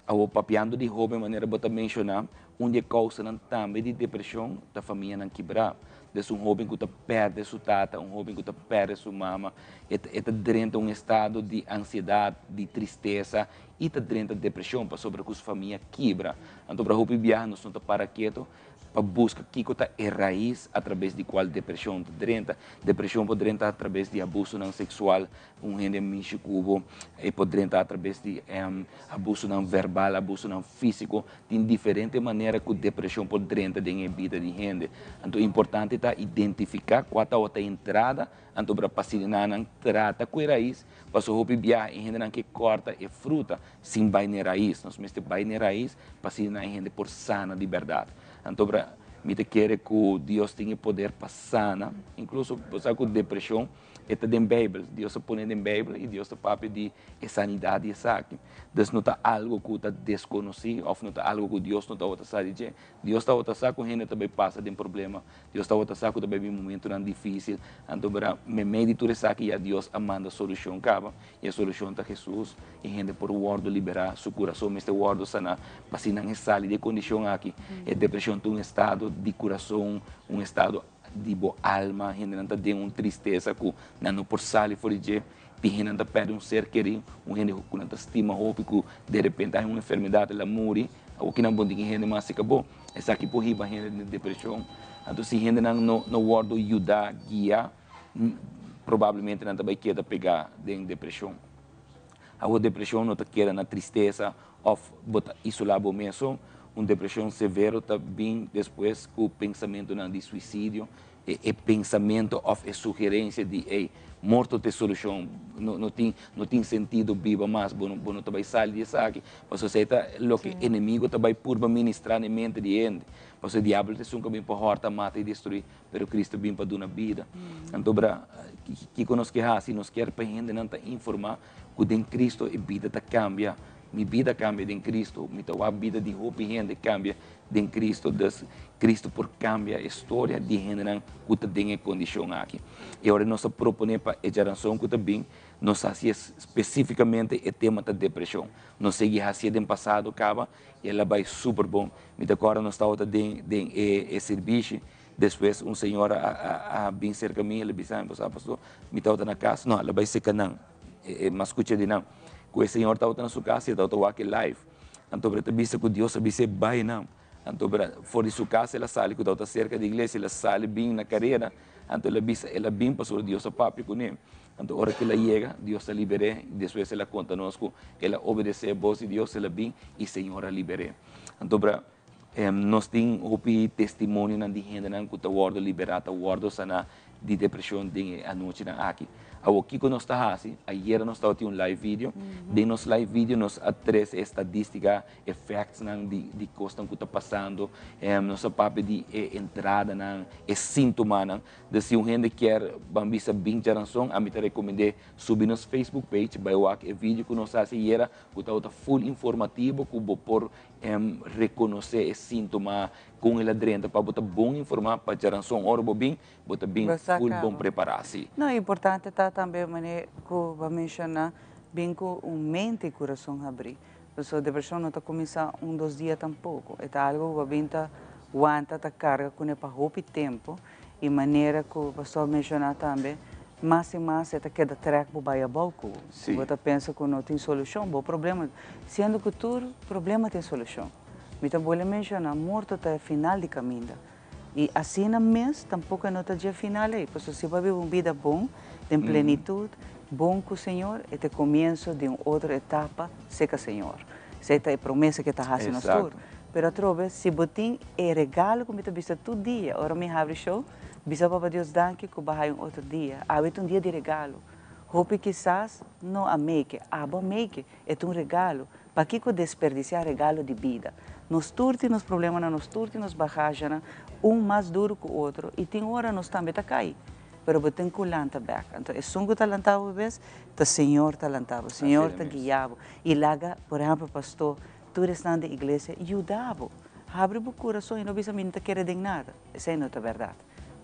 awo papiando di hoben manera bo ta menciona, un di e causanan tambe di depresion ta famianan kibra. Dus un hoben cu ta perde su tata, un hoben cu ta perde su mama, e ta e ta drenta un estado di ansiedad, di tristesa y ta drenta depresion pasobra cu su famia kibra. Anto bra hopi biaha nos no ta para keto pa buska kiko ta e rais atrabes di kual depreshon ta drenta. Depreshon por drenta atrabes di abusonan seksual, un hende mishi ku bo, e por drenta atrabes di abusonan verbal, abusonan físiko. Tin diferente manera ku depreshon por drenta den e bida di hende. Anto importante ta identifiká kua tabata e entrada, anto pa asina nan trata ku e rais, pasobra hopi biaha e hendenan ke kòrta e fruta sin bai n'e rais. Nos mester bai n'e rais pa asina e hende por sana di bèrdat. Anto bra, mi ta kere ku Dios tin e poder pa sana, inkluso bo sa ku depreshon e ta den Beibel. Dios a pone den Beibel i Dios ta papia di e sanidat di esaki. Dus no ta algu ku ta deskonosí òf no ta algu ku Dios no tabata sa di dje. Dios tabata sa ku hende ta bai pasa den problema. Dios tabata sa ku ta bai bin momentunan difísil. Anto bra, meimei di tur esaki ya Dios a manda solushon kaba. I e solushon ta Hesus. E hende por wòrdu liberá, su kurason mester wòrdu saná pa asina nan e sali di e kondishon aki. E depreshon ta un estado di kurason, un estado di bo alma. Hendenan ta den un tristesa ku nan no por sali for di dje. Tin hendenan ta pèrdè un ser kerí, un hende ku nan ta stima hopi ku derepente hay un enfermedat el a muri. Awor kinan bon tin ki hende mas cerca bo? Esaki por hiba hende den depresion. Anto si hendenan no no wordo yuda, guia, probablemente nan ta bay keda pega den depresion. Awor depresion no ta keda na tristesa of bo ta isola bo mesun. Un depresion severo ta bin despues cu pensamentonan di suicidio, e e pensamento of e sugerencia di ey, morto ta e solucion, no no tin no tin sentido biba mas, bo no bo no ta bay sali di esaki, pasobra esey ta loke enemigo ta bay purba ministra na e mente di hende, pasobra e diablo ta esun cu a bin pa horta, mata y destrui, pero Cristo a bin pa duna bida. Anto bra, kico nos ke haci? Nos kier pa hendenan ta informa cu den Cristo e bida ta cambia. Mi bida cambia den Cristo, mi ta wak bida di hopi hende cambia den Cristo, dus Cristo por cambia e storia di hendenan cu ta den e condicion aki. E ora nos ta propone pa e djaranson cu ta bin, nos haci specificamente e tema ta depresion. Nos sigui haci'e den pasado caba y el a bay super bon. Mi ta corda nos tabata den den e sirbishi, despues un señora a a bin cerca mi, el a bisa mi, pastor, mi tabata na cas, no, el a bay seca nan. E mas skucha di nan ku e señor tabata na su kas i e tabata wak e live. Anto e ta bisa ku Dios a bis'é bai nan. Anto for di su kas el a sali ku tabata serka di iglesia, el a sali bin na karera. Anto el a bisa el a bin pasobra Dios a papia kuné. Anto ora ku el a yega, Dios a liber'é. Despues el a konta nos ku el a obedesé e bos di Dios, el a bin i Señor a liber'é. Anto nos tin hopi testimonionan di hendenan ku ta wòrdu liberá, ta wòrdu saná di depreshon den e anochinan aki. Awor kiko nos ta hasi? Ayera nos tabatin un live video. Den nos live video nos a trese e stadistika, e factsnan di di kosnan ku ta pasando. Nos a papia di e entradanan, e sintomanan. Dus si un hende kier ban bisa bin djaranson, ami ta rekomend'é subi nos Facebook page, bai wak e video ku nos hasi ayera ku tabata full informativo ku bo por Rekonosé e síntoma kon el a drenta pa bo ta bon informá pa djaranson ora bo bin, bo ta bin ful bon prepará, sí. No, importante ta tambe manera ku bo a menshoná, bin ku un mente i kurason habrí. Pasobra depreshon no ta kuminsá un dos dia tampoko. E ta algu ku bo bin ta wanta, ta karga kuné pa hopi tempu. I manera ku pastor a menshoná tambe, mas i mas e ta keda trèk bo bai abou ku bo. Bo ta pensa ku no tin solushon, bo problema, siendo ku tur problema tin solushon. Mi ta bolbe menshoná, morto ta e final di kaminda. I asina mes tampoko e no ta dje final ei, pasobra si bo a biba un bida bon, den plenitut, bon ku Señor, e ta e komienso di un otro etapa serka Señor. Esei ta e promesa ku e ta hasi nos tur. Pero atrobe, si bo tin e regalo ku mi ta bisa tur dia ora mi habri show, bisa Papa Dios danki ku bo a haña un otro dia. Awe ta un dia di regalo. Hopi kisas no a make, abo a make. E ta un regalo. Pakiko desperdisiá regalo di bida? Nos tur tin nos problemanan, nos tur tin nos bagagenan, un mas duru ku otro, i tin ora nos tambe ta kai. Pero bo tin ku lanta bèk. Anto esun ku ta lanta bo bes, ta Señor ta lanta bo, Señor ta guia bo. I laga, por ehèmpel, pastor, Tur esnan den iglesia yuda bo. Habri bo kurason i no bisa mi no ta kere den nada. Esei no ta bèrdat.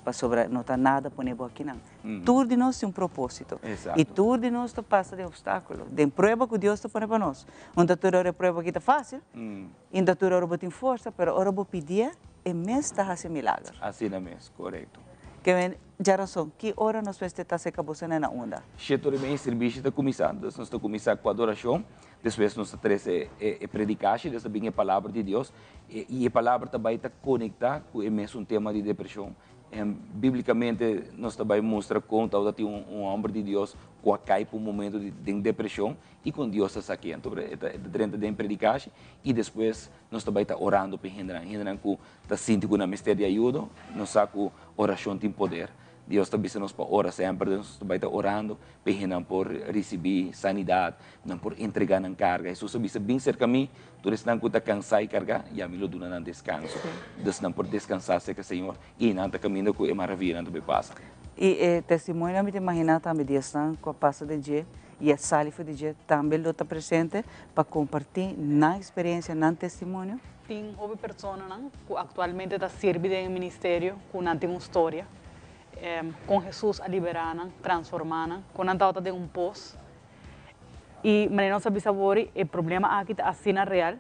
Pasobra no ta nada pone bo akinan. Tur di nos tin un propósito. I tur di nos ta pasa den opstákulo, den prueba ku Dios ta pone pa nos. Un ta tur ora e prueba aki ta fásil, i un ta tur ora bo tin forsa, pero ora bo pidié, e mes ta hasi milager. Asina mes, korekto. Ke men djarason, ki ora nos mester ta serka boso na unda? Shete ora i mei sirbishi ta kuminsá. Entonces nos ta kuminsá ku adorashon. Despues nos ta trese e predikashi, des ta bin e palabra di Dios, i e palabra ta bai ta konektá ku e mesun tema di depreshon. Biblikamente nos ta bai mustra kon tabata tin un hòmber di Dios ku a kai pa un momento den depreshon i kon Dios ta sak'é. Anto e ta drenta den predikashi i despues nos ta bai ta orando pa e hendenan, hendenan ku ta sinti ku nan mester di ayudo, nos sa ku orashon tin poder. Dios ta bisa nos pa ora semper, nos ta bai ta orando pa e hendenan por risibí sanidat, nan por entregá nan karga. Hesus a bisa, Bin serka mi, tur esnan ku ta kansá i kargá, i ami lo duna nan deskanso. Dus nan por deskansá serka Señor, i nan ta kaminda ku e maravianan ta bai pasa. I e testimonionan mi ta imaginá tambe di esnan ku a pasa den dje i a sali for di dje tambe lo ta presente pa kompartí nan eksperensia, nan testimonio. Tin hopi personanan ku aktualmente ta sirbi den e ministerio ku nan tin un storia kon Hesus a liberá nan, transformá nan, kon nan tabata den un pos. I manera nos a bisa wori, e problema aki ta asina real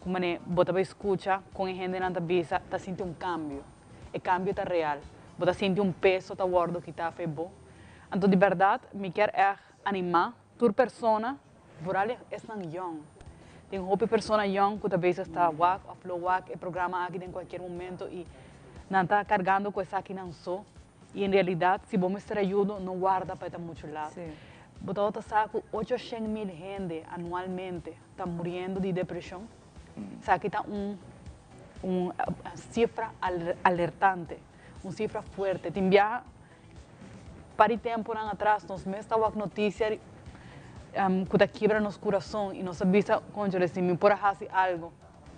ku manera bo ta bai skucha kon e hendenan ta bisa ta sinti un kambio. E kambio ta real. Bo ta sinti un peso ta wòrdu kitá af'e bo. Anto di bèrdat mi kier ègt animá Tur persona, vooral esnan yong. Tin hopi persona yong ku ta bezig ta wak òf lo wak e programa aki den kualkier momento i nan ta kargando ku esaki nan so. I en realidat si bo mester ayudo no warda pa e ta muchu lat. Bo tabata sa ku 800.000 hende anualmente ta muriendo di depreshon? Esaki ta un un sifra alertante, un sifra fuerte. Tin biaha par di temponan atras nos mes ta wak noticia cu ta kibra nos curason y nos ta bisa, Conchole, si mi por a haci algo.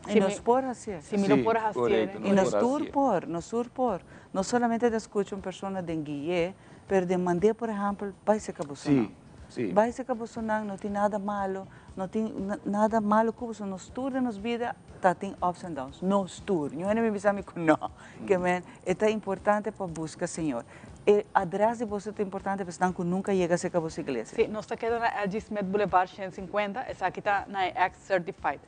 Y nos por hacié. Si mi lo por a hacié. Y nos tur por, nos tur por. No solamente ta scucha un persona den guié, pero den mand'é, por ehempel, bay seca boso nan. Bay seca boso nan, no tin nada malo, no tin nada malo cu boso, nos tur den nos bida ta tin ups and downs, nos tur. Niun hende mi bisa mi cu no. Ke men, e ta importante pa busca Señor. E adres di boso ta importante pa esnan cu nunca yega seca boso iglesia. Sí, nos ta keda na LG. Smith Boulevard 150, esaki ta na e ex Certified.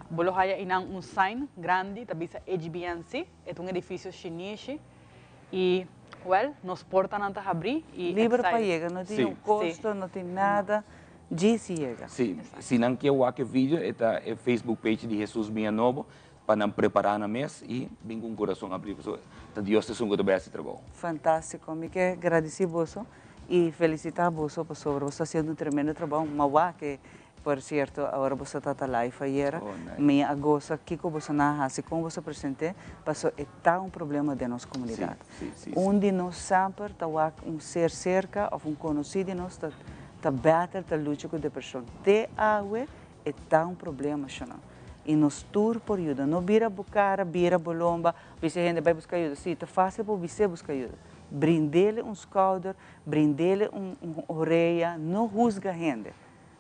Bo lo haya einan un sign grandi ta bisa HBNC, e ta un edificio shinishi y well, nos portanan ta habri y Liber pa excited. yega, no tin un costo, no tin nada, djis yega. Sí, si nan kier wak e video e ta e Facebook page di Jesus Biña Nobo pa nan prepara nan mes y bin cu un curason abri pasobra ta Dios ta esun cu ta bay haci trabou. Fantastico, mi ke gradici boso y felicita boso pasobra boso ta haciendo un tremendo trabou, ma wak e Por cierto, awor boso ta ta live ayera, mi a goza kico boso nan a haci, con boso a presente, paso e ta un problema den nos comunidad. Un di nos semper ta wak un ser cerca of un conoci di nos ta ta battle, ta lucha cu depresion. Te awe e ta un problema, shona. Y nos tur por yuda. No bira bo cara, bira bo lomba, bisa e hende bay busca ayuda. Si, ta facil pa bo bis'e busca ayuda. Brind'ele un schouder, brind'ele un orea, no huzga hende.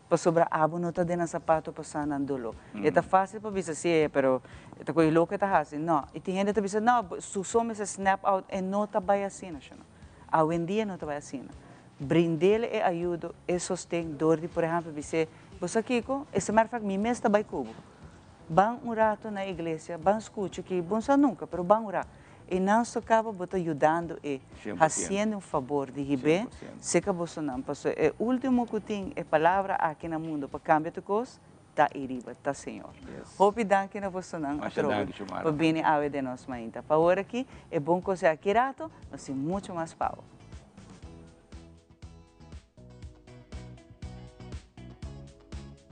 Pasobra abo no ta den nan sapato pa sa nan doló. E ta fásil pa bisa si e, pero e ta kohe loke e ta hasi. No. I tin hende ta bisa, no, su so mester snap out. E no ta bai asina, shona. Awendia no ta bai asina. Brind'el e ayudo, e sosten dor di, por ehèmpel, bis'é, Bo sa kiko? As a matter of fact, mi mes ta bai ku bo. Ban un rato na iglesia, ban skucha ki bo no sa nunka, pero ban un rato. E nan so caba bo ta yudando e, haciendo un fabor di hib'é seca bosonan, pasobra e ultimo cu tin e palabra aki na mundo pa cambia tur cos ta e riba, ta Señor. Hopi danki na bosonan atrobe pa bini awe den nos mainta. Pa ora aki e bon cos e aki rato nos tin mucho mas pa bo.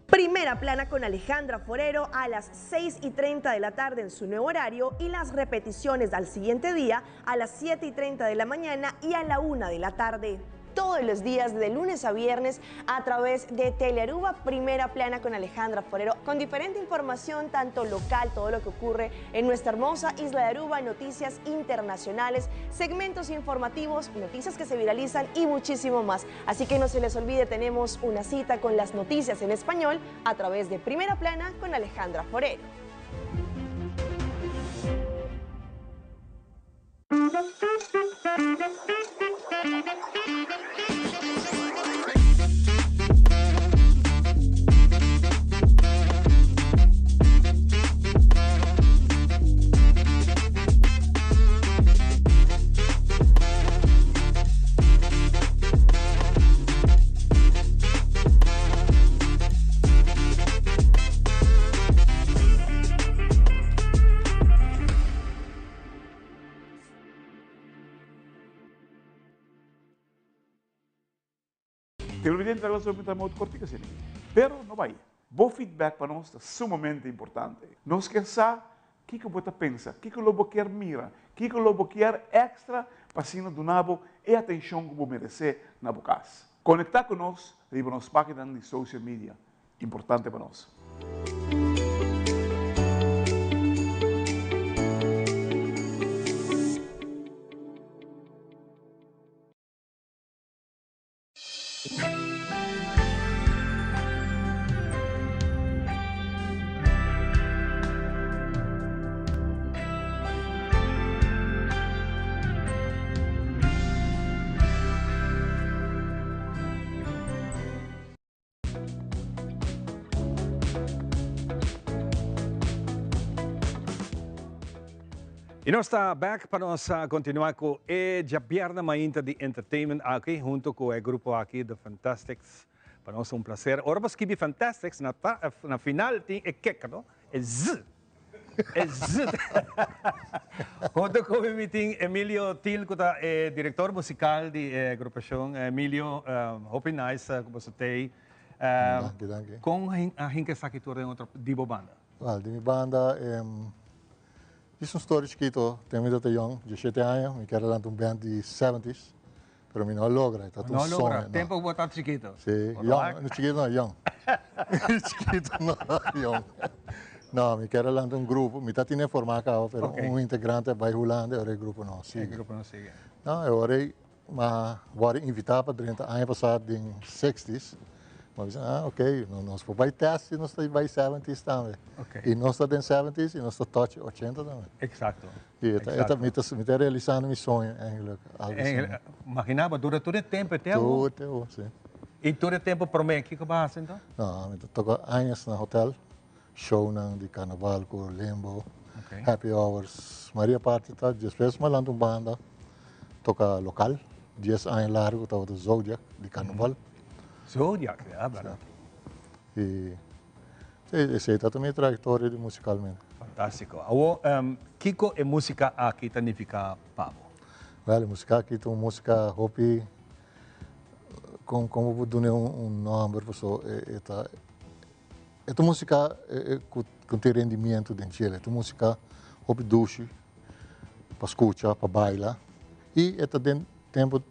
Primera Plana con Alejandra Forero a las 6 y 30 de la tarde en su nuevo horario y las repeticiones al siguiente día a las 7 y 30 de la mañana y a la 1 de la tarde. Todos los días de lunes a viernes a través de Telearuba Primera Plana con Alejandra Forero, con diferente información, tanto local, todo lo que ocurre en nuestra hermosa isla de Aruba, noticias internacionales, segmentos informativos, noticias que se viralizan y muchísimo más. Así que no se les olvide, tenemos una cita con las noticias en español a través de Primera Plana con Alejandra Forero. Televidente ta glas opi modo cortico asina. Pero no bay. Bo feedback pa nos ta sumamente importante. Nos kier sa kico bo ta pensa, kico lo bo kier mira, kico lo bo kier extra pa asina duna bo e atencion cu bo merece na bo cas. Conecta cu nos riba nos paginanan di social media. Importante pa nos. Y nos ta back pa nos continua cu e djabièrnè mainta di entertainment aki hunto cu e grupo aki The Fantastics. Pa nos ta un placer. Ora bo skibi Fantastics na na final tin e kek no, e z. E z. Hunto cu mi tin Emilio Thiel cu ta e director musical di e agrupacion. Emilio, hopi nice cu boso t'ey. Danki, danki. Con a hinca esaki tur den otro di bo banda? Wel, di mi banda, djis un story chikito, ten mi ta yong, 17 aña, mi kier a lanta un band di seventies, pero mi no a logra, e tabata No un a logra, soño, no. tempo ku bo tabata chikito. Si, yong, no chikito no, yong. Chikito no, yong. No, mi kier a lanta un grupo, mi ta tine forma caba, pero un integrante a bay Hulanda y ora e grupo no a sigui. E grupo no a sigui. No, e ora ey Ma wòrdu invitá pa drenta aña pasá den sixties. Mi a bisa, ah, ok, no, nos por bai test si nos ta bai seventies tambe. I nos ta den seventies i nos ta touch ochenta tambe. I e ta, e ta, mi ta, mi ta realisando mi soño eigenlijk, algo asina. Imagina bo, dura tur e tempo e te awor? Tur te awor, si. I tur e tempo promé, kiko bo a hasi enton? No, mi ta toka añas na hotel, shownan di karnaval ku limbo, happy hours. Maria parti ta despues mi a lanta un banda. Toca local, dies aña largo tabata Zodiac di Carnaval. Zodiac, ya, berdad. Y si, esey ta mi trayectoria di musicalmente. Fantastico. Awo, kico e musica aki ta nifica pa bo? Wel, e musica aki ta un musica hopi, con con bo por duna un nomber paso e ta, e ta un musica cu tin rendimiento den djel, e ta un musica hopi dushi. pa scucha, pa baila y e ta den tempo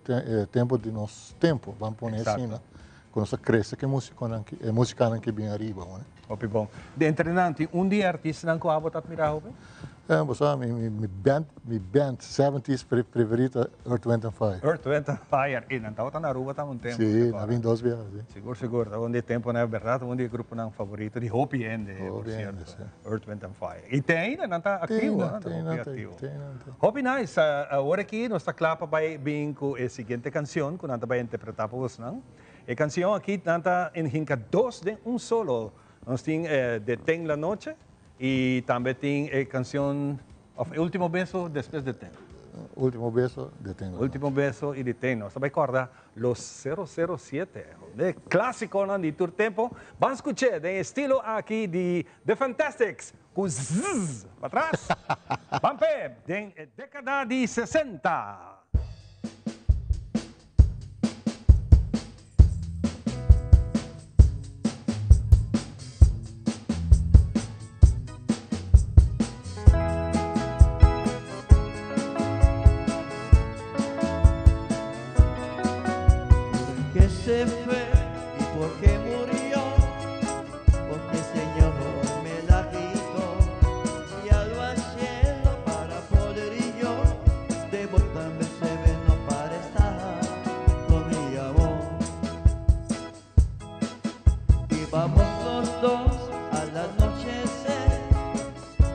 tempo di nos tempo, ban pone asina, cu nos a crece cu e musiconan e musicanan ki bin ariba hoor. Hopi bon. De entre nan tin un di e artistanan cu abo ta admira hopi? Bo sa mi mi band mi band seventies preferi ta Earth Wind and Fire. Earth Wind and Fire, y nan tabata na Aruba tambe un tempo. Si, nan a bin dos biaha si. Sigur sigur, tabata un di e temponan berdad un di e gruponan favorito di hopi hende por cierto. Earth, Wind and Fire. Y te ainda nan ta activo, nan ta hopi activo. Hopi nice. Awor aki nos ta cla pa bay bin cu e siguiente cancion cu nan ta bay interpreta pa bosnan. E cancion aki nan ta hinca dos den un solo. Nos tin Detén la noche y tambe tin e cancion of e ultimo beso despues Detén. Ultimo beso, Detén la noche. Ultimo beso y Detén. Nos ta bay corda Los sero sero siete, de clásiconan di tur tempo, ban scuché den estilo aki di The Fantastics cu zzz patras. Ban p'e den e decada di 60. Por se fue y por qué murió? Porque el Señor me la quitó. Y algo haciendo para poder y yo debo también se ve no para estar con mi amor. Y vamos los dos al anochecer,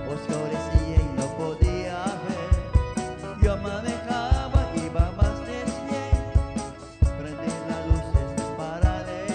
oscurecía y no podía ver. Yo manejaba, iba más de 100, prendí las luces para leer.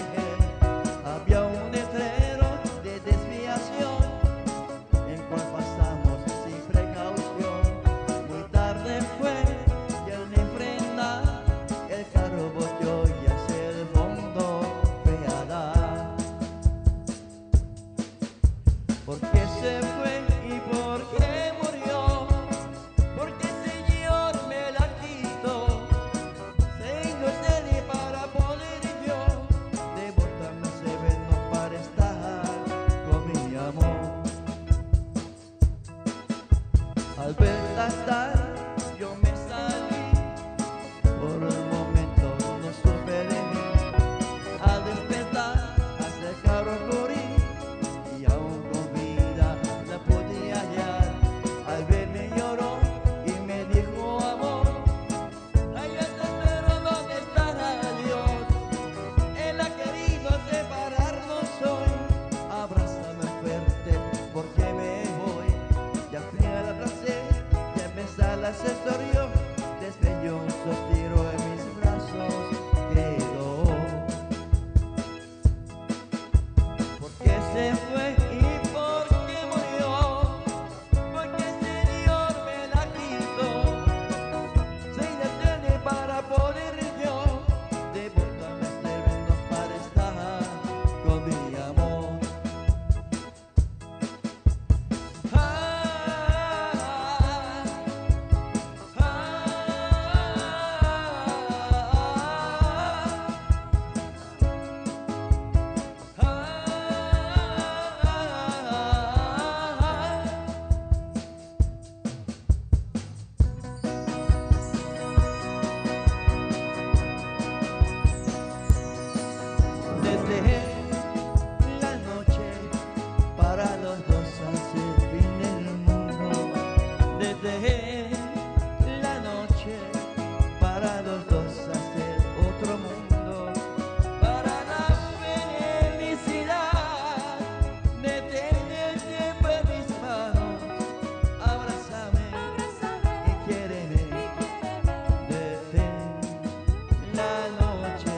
la noche,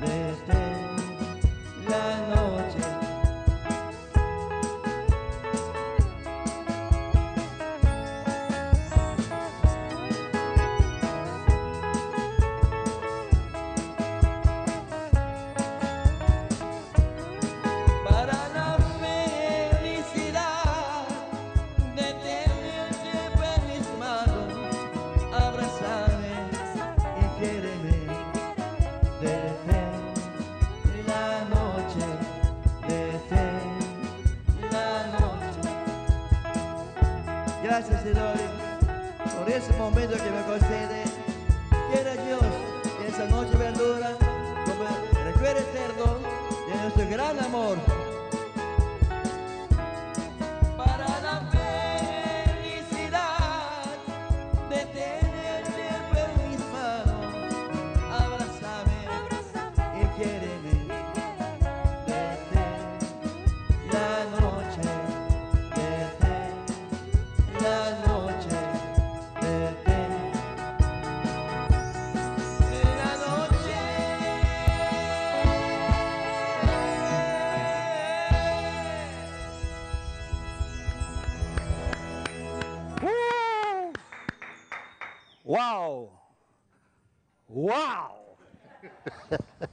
detén la noche. Para la felicidad de tenerte en mis manos, abrázame y quiéreme. Detén la noche, detén la noche. Gracias, Señor, por ese momento que me concede. Quiera Dios que esa noche verdura como recuerdo eterno de nuestro gran amor. Para la felicidad de tenerte en mis manos, abrázame y quiéreme. Detén la noche, detén la noche, detén la noche. Wow! Wow!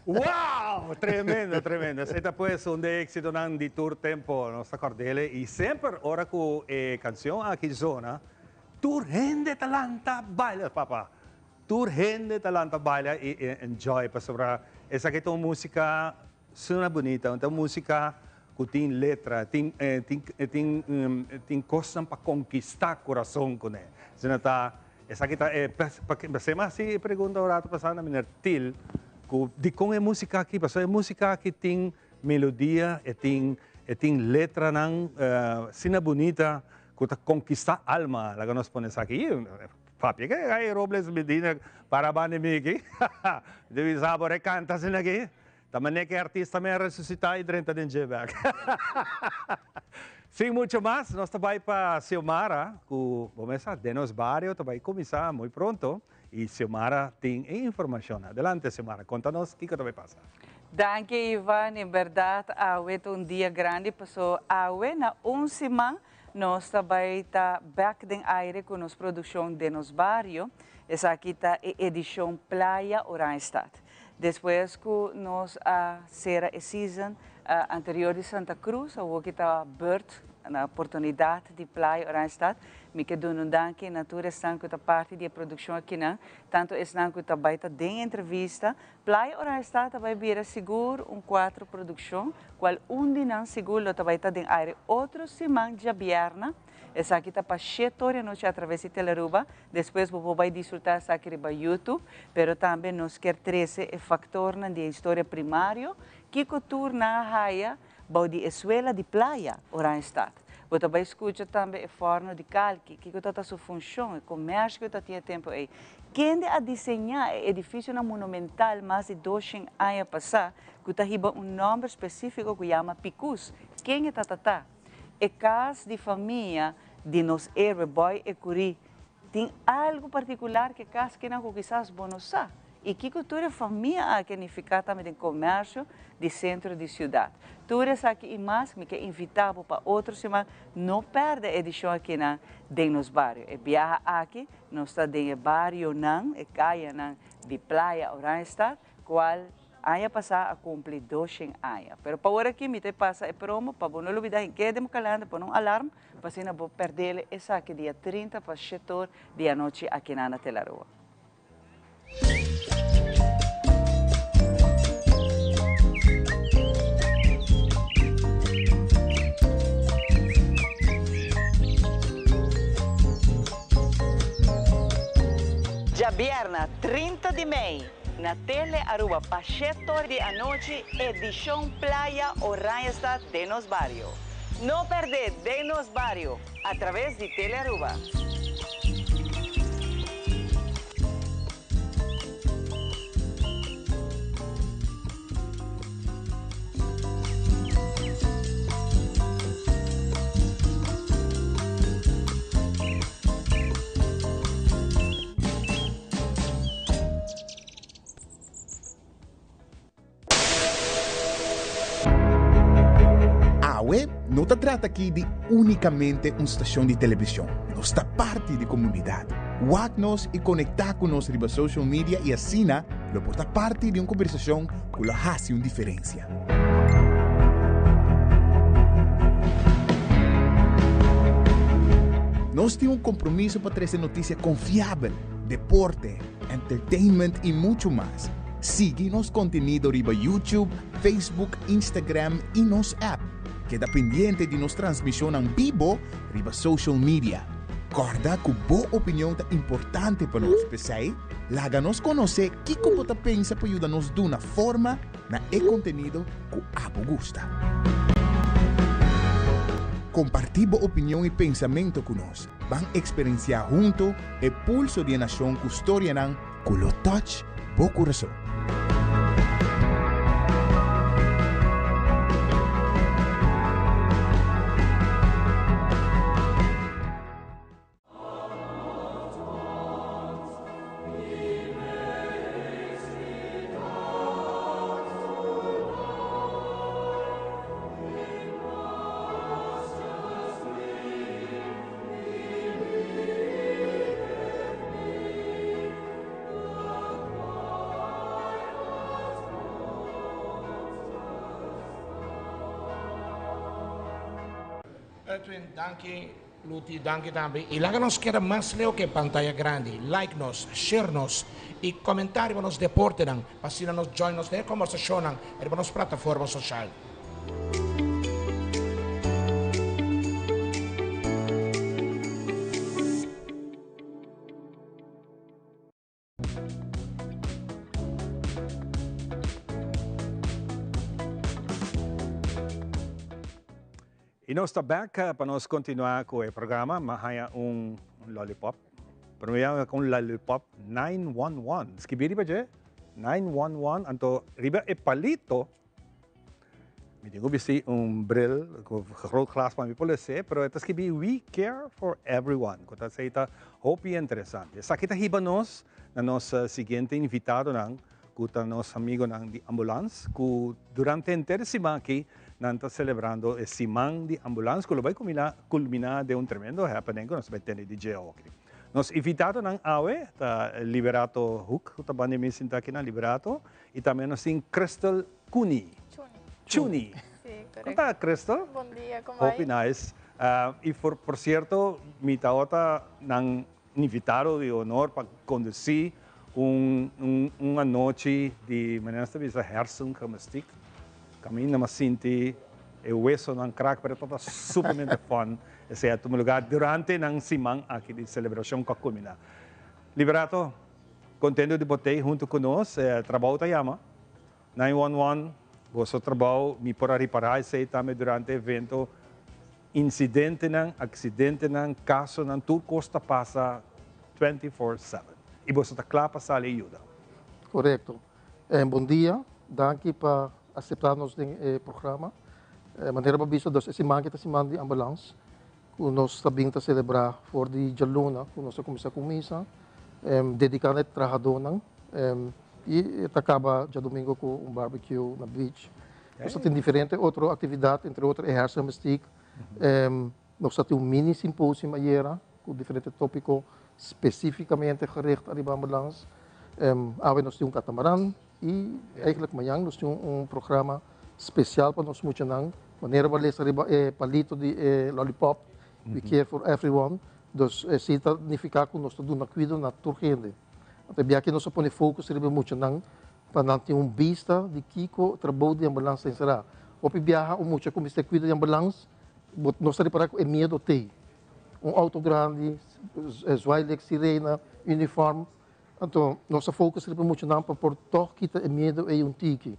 Wow! Tremendo, tremendo. Esey ta pues un di exitonan di tur tempo, nos ta cordele. Y semper ora cu e cancion aki zona, tur hende ta lanta baila, papa. Tur hende ta lanta baila y enjoy pasobra esaki ta un musica suna bunita, ta un musica cu tin letra, tin tin tin tin cosnan pa conquista curason cune. Asina ta Esaki ta e Pasé mas hasi e pregunta un rato pasá na meneer Thiel ku dikon e músika aki, pasobra e músika aki tin melodia, e tin e tin letranan asina bunita ku ta konkistá alma, laga nos pone esaki. I papia ke Guy Robles Medina para banda mi aki, debe sa por e kanta asina aki. Ta manera ku e artista mi a resusitá i drenta den dje bèk. Sin mucho mas, nos ta bai pa Xiomara, ku bo mes sa, den nos bario ta bai kuminsá muy pronto, i Xiomara tin e informashon. Adelante Xiomara, konta nos kiko ta bai pasa. Danki Ivan, en bèrdat awe ta un dia grandi paso awe na un siman nos ta bai ta bèk den aire ku nos produkshon Den Nos Bario, esaki ta e edishon Playa Oranjestad. Despues cu nos a cera e season anterior di Santa Cruz, awor ki ta beurt na oportunidad di Playa Oranjestad, mi ke duna un danki na tur esnan cu ta parti di e produccion akinan, tanto esnan cu ta bay ta den entrevista. Playa Oranjestad ta bay bira sigur un cuatro produccion, cual un di nan sigur lo ta bay ta den aire otro siman djabièrna. Esaki ta pa shete ora anochi atraves di Telearuba. Despues bo por bai disfruta esaki riba YouTube. Pero tambe nos kier trece e factornan di e historia primario, kico tur nan a haya bou di e suela di playa Oranjestad. Bo ta bai scucha tambe e forno di kalki, kico ta ta su funcion, e comercio cu ta tin e tempo ey. Kende a diseña e edificionan monumental mas di doshen aña pasa cu ta hiba un nomber specifico cu yama Picus? Ken e ta ta ta? E cas di famia di nos héroe Boy Ecury tin algo particular ke cas kinan cu kisas bo no sa y kico tur e famia aki a nifica tambe den comercio di centro di ciudad. Tur esaki y mas mi ke invita bo pa otro siman no perde e edicion akinan den nos bario. E biaha aki nos ta den e barionan, e cayanan di Playa Oranjestad, cual Aña pasá a kumpli doshen aña. Pero pa ora aki mi ta e pasa e promo pa bo no lubidá hende den bo kalender pone un alarm pa asina bo perdele esaki dia 30 pa shetor di anochi aki na na Telaroa. Djabièrna 30 di mei. Na Tele Aruba pa shetor di anochi edishon Playa Oranjestad den nos bario. No perde Den nos bario a traves di Tele Aruba. No ta trata aki di únikamente un stashon di televishon, nos ta parti di komunidat. Wak nos i konektá ku nos riba social media i asina lo por ta parti di un kombersashon ku lo hasi un diferensia. Nos tin un kompromiso pa trese notisia konfiabel, deporte, entertainment i muchu mas. Sigui nos kontenido riba YouTube, Facebook, Instagram i nos app. Keda pendiente di nos transmishonnan bibo riba social media. Kòrda ku bo opinion ta importante pa nos, p'esei laga nos konosé kiko bo ta pensa pa yuda nos duna forma na e kontenido ku abo gusta. Kompartí bo opinion i pensamentu ku nos. Ban eksperensiá huntu e pulso di e nashon ku storianan ku lo touch bo kurason. Edwin, danki. Luti, danki tambe. Y laga nos keda mas leu ke pantaya grandi. Like nos, share nos y comenta riba nos deportenan pa asina nos join nos den e combersacionnan riba nos plataforma social. Y nos ta back pa nos continua cu e programa. Ma haya un lollipop. Pero mi llama un lollipop 911. Skibi riba dje? 911. Anto riba e palito. Mi tin cu bisti un bril cu groot glas pa mi por lese, pero e ta skibi We care for everyone, cu ta esey ta hopi interesante. Esaki ta hiba nos na nos siguiente invitadonan, cu ta nos amigonan di ambulans, cu durante henter e siman aki nan ta celebrando e siman di ambulans, cu lo bay culmina den un tremendo happening cu nos ta bay tene di dje awoki. Nos invitadonan awe ta Liberato Hoek, cu ta banda di mi sinta aki nan, Liberato, y tambe nos tin Crystal Cuni. Chuni. Sí, correcto. Con ta, Crystal? Bon dia, con bai? Hopi nice. Y por cierto, mi tabata nan invitado di honor pa conduci un un anochi di, manera nos ta bisa, hersengymnastiek. Caminda mi a sinti e wesonan krak, pero tabata supermente fun. Esey a tuma lugar durante nan siman aki di celebracion cu a culmina. Liberato, contento di bo t'ey hunto cu nos. Trabou ta yama. 911, boso trabou, mi por a ripará esei tambe durante e evento, insidentenan, aksidentenan, kasonan, tur kos ta pasa 24/7 i boso ta kla pa sali i yuda. Korekto. Bon dia, danki pa aseptá nos den e programa. Manera bo a bisa dos e siman aki ta siman di ambulans ku nos ta bin ta selebrá for di djaluna ku nos a kuminsá ku misa dediká na e trahadónan i ta kaba djadumingu ku un barbecue na beach. Nos ta tin diferente otro aktividat, entre otro e hersenmestiek. Nos ta tin un mini symposium ayera ku diferente tópiko spesífikamente gericht ariba ambulans. Awe nos tin un katamaran i eigenlijk mañan nos tin un programa spesial pa nos muchanan. Manera bo a lesa riba e palito di e lollipop, We care for everyone. Dus esei ta nifiká ku nos ta duna kuido na tur hende. Anto e biaha nos a pone focus riba e muchanan pa nan tin un bista di kiko trabou di ambulans ta enserá. Hopi biaha un mucha ku mester kuido di ambulans, bo nos ta ripará ku e miedo t'ei. Un outo grandi, zwaailicht, sirena, uniform. Anto nos a focus riba e muchanan pa por tòg kita e miedo ei un tiki.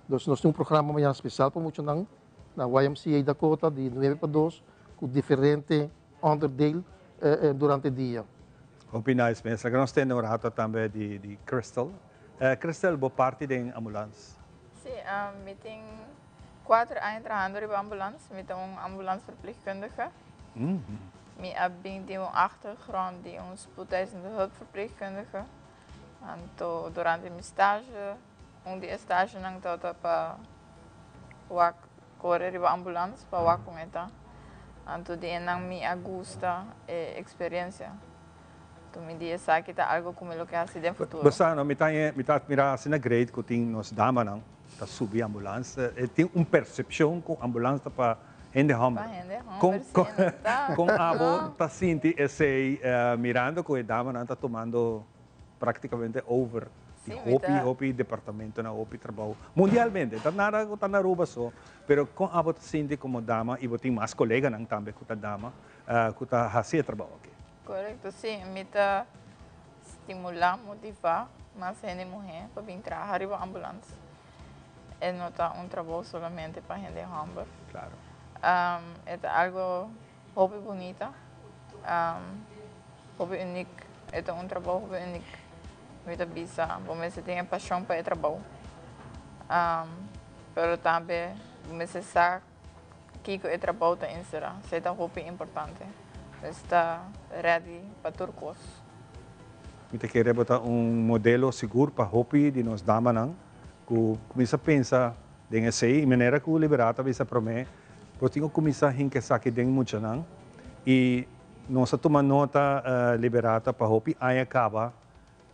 Dus nos tin un programa mañana spesial pa muchanan na YMCA Dakota di nuebe pa dos ku diferente onderdeel durante dia. Hopi nice mes. Laga nos tende un rato tambe di Crystal. Crystal, bo parti den ambulans? Si, mi tin kuater aña trahando riba ambulans. Mi ta un ambulansverpleegkundige. Mi a bin di un achtergrond di un spoedeisende hulpverpleegkundige. Anto durante mi stage, un di e stagenan tabata pa wak. kore riba ambulans pa wak kon e ta. Anto di enan mi a gusta e eksperensia. Anto mi di esaki ta algo ku mi lo ke hasi den futuro. Bo sa no, mi ta mi ta admira asina great ku tin nos damanan ta subi ambulans. E tin un persepshon ku ambulans ta pa hende hòmber. Pa hende hòmber si no ta. Kon abo ta sinti esei mirando ku e damanan ta tumando praktikamente over di hopi hopi departamentonan, hopi trabou mundialmente. Ta nada ku ta na Aruba so, pero kon abo ta sinti komo dama i bo tin mas koleganan tambe ku ta dama ku ta hasi e trabou aki? Korekto, si. Mi ta stimulá, motivá mas hende muhé pa bin traha riba ambulans. E no ta un trabou solamente pa hende hòmber. Klaro. E ta algo hopi bunita, hopi unik. E ta un trabou hopi unik. Mi ta bisa, bo mester tin e pashon pa e trabou. Pero tambe bo mester sa kiko e trabou ta enserá. Esei ta hopi importante. Mester ta ready pa tur kos. Mi ta kere bo ta un modelo sigur pa hopi di nos damanan ku kuminsá pensa den esei. I manera ku Liberata a bisa promé, bo tin ku kuminsá hinka esaki den muchanan. I nos a tuma nota, Liberata, pa hopi aña kaba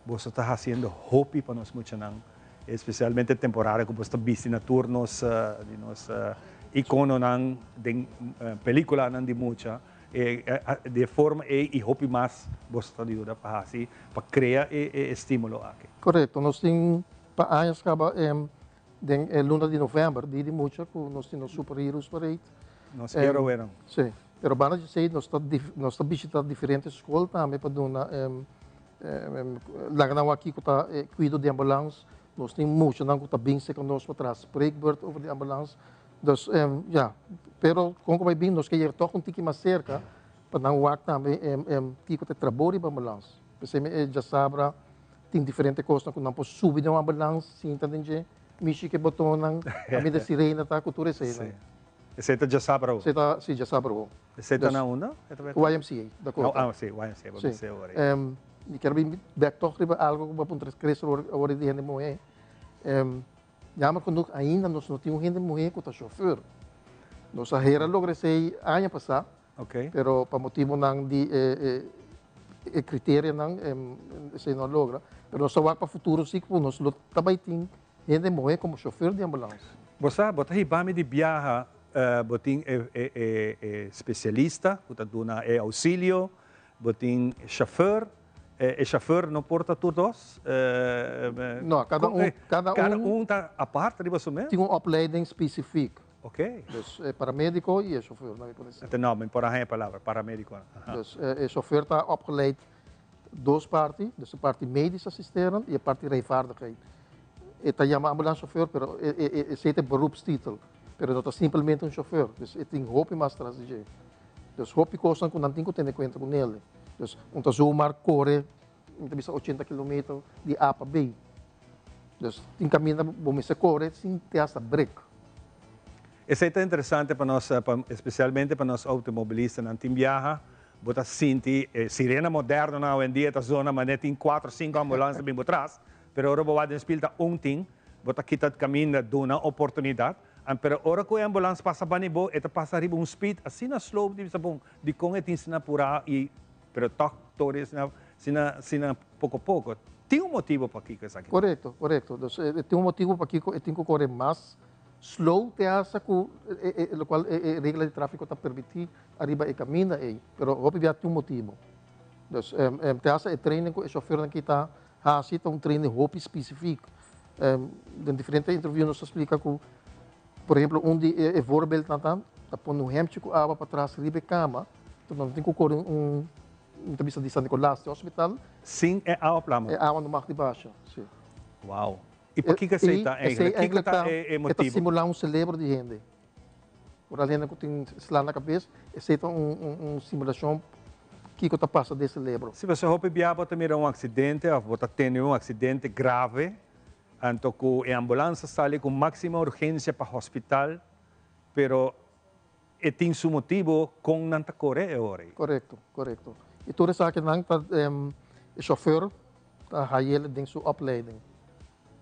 boso ta hasiendo hopi pa nos muchanan, espesialmente temporada ku boso ta bisti na tur nos di nos ikononan den pelikulanan di mucha. Di e forma ei i hopi mas boso ta yuda pa hasi, pa krea e estímulo aki. Korekto. Nos tin pa añas kaba den e luna di novèmber, dia di mucha, ku nos tin nos Super Heroes Parade. Nos héroenan. Sí. Pero banda di esei nos ta nos ta bishita diferente skol tambe pa duna laga nan wak kiko ta e kuido di ambulans. Nos tin muchanan ku ta bin serka nos pa traha spreekbeurt over di ambulans. Dus ya, pero kon ku bai bin nos ke yega tòg un tiki mas serka pa nan wak tambe kiko ta e trabou riba ambulans. P'esei mi e djasabra tin diferente kosnan ku nan por subi den un ambulans, sinta den dje, mishi ku e botonnan, kaminda e sirena ta ku tur eseinan. Sí. Esei ta djasabra awo? Esei ta, sí, djasabra awo. Esei ta na unda? YMCA, Dakota. Ah, sí, YMCA, bo bisa awor ei. Mi kier bin bèk tòg riba algu ku bo a puntra Chris awor di hende muhé. Jammer genoeg ainda nos no tin un hende muhé ku ta shofùr. Nos a hera logra esei aña pasá, pero pa motibunan di e kriterianan esei no a logra. Pero nos ta wak pa futuro si ku nos lo ta bai tin hende muhé komo shofùr di ambulans. Bo sa, bo ta hiba mi di biaha, bo tin e spesialista ku ta duna e ousilio, bo tin shofùr, E chauffeur no por ta tur dos? No, cada un, cada un. Cada un ta apart riba su mes? Tin un opleiding specifiek. Oké. Dus e paramedico y e chauffeur, nan mi por deci. No, mi por a haña e palabra, paramedico. Dus e chauffeur ta opgeleid dos parti, dus e parti medisch assisterend y e parti rijvaardigheid. E ta yama ambulancechauffeur, pero esey ta e beroepstitel, pero no ta simplemente un chauffeur, dus e tin hopi mas tras di dje. Dus hopi kosnan ku nan tin ku tene kuenta ku nel. Dus un ta zomaar kore, mi ta bisa ochenta kilometer di A pa B. Dus tin kaminda bo mester kore sin te hasta brek. Esei ta interesante pa nos, pa especialmente pa nos automobilistanan. Tin biaha bo ta sinti e sirena modernonan awendia ta zona manera tin kuater sinku ambulans ta bin bo tras, pero ora bo wak den spil ta un tin, bo ta kita kaminda duna oportunidat. An pero ora ku e ambulans pasa bani bo, e ta pasa riba un speed asina slow di bisa bon dikon e tin asina purá i pero tòg tori asina asina asina poko poko. Tin un motibu pakiko esaki ta. Korekto, korekto. Dus e tin un motibu pakiko e tin ku kore mas slow te hasta ku e e lokual e e regla di tráfiko ta permití ariba e kaminda ei. Pero hopi bia tin un motibu. Dus te hasta e training ku e shofèrnan kita hasi ta un training hopi spesifik. Den diferente interview nos ta splika ku, por ehemplo, un di e voorbeeldnan ta, ta pone un hemchi ku awa patras riba e kama, enton nan tin ku kore un, mi ta bisa di San Nicolas te hospital. Sin e awa plama? E awa no mag di basha, si. Wow. I pakiko esei ta eigenlijk? Kiko ta e motibu? E ta simulá un selebro di hende. Ora hende ku tin sla na kabes, esei ta un simulashon kiko ta pasa den selebro. Si pasobra hopi bia bo ta mira un aksidente òf bo ta tene un aksidente grave, anto ku e ambulans a sali ku máksima urgensia pa hospital, pero e tin su motibu kon nan ta kore e ora ei. Korekto, korekto. I tur esakinan ta e shofèr ta hayel den su opleiding.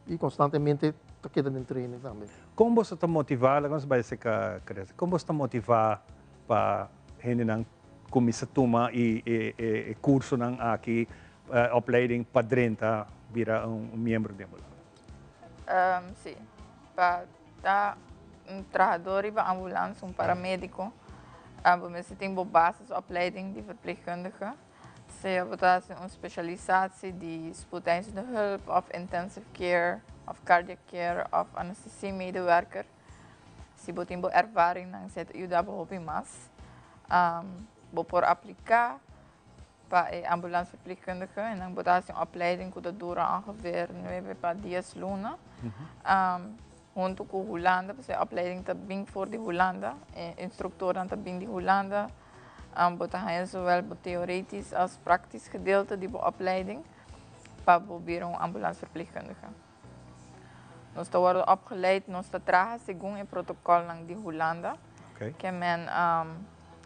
I konstantemente. ta keda den training tambe. Kon boso ta motivá, laga nos bai aserka Chris, kon boso ta motivá pa hendenan kuminsá tuma e e kursonan aki, opleiding pa drenta bira un miembro di ambulans? Si, pa ta un trahadó riba ambulans, un paramediko, bo mester tin bo basisopleiding di verpleegkundige. Sea bo ta hasi un specialisatie di spoedeisende hulp of intensive care of cardiac care of anesthesiemedewerker. Si bo tin bo ervaringnan esei ta yuda bo hopi mas. Bo por aplica pa e ambulance verpleegkundige en dan bo ta hasi un opleiding cu ta dura ongeveer nuebe pa dies luna. Hunto cu Hulanda, pasobra e opleiding ta bin for di Hulanda, e instructornan ta bin di Hulanda. Bo ta haña zowel bo theoretisch as praktisch gedeelte di bo opleiding pa bo bira un ambulansverpleegkundige. Nos ta wordo opgeleid, nos ta traha segun e protocolnan di Hulanda. Ke men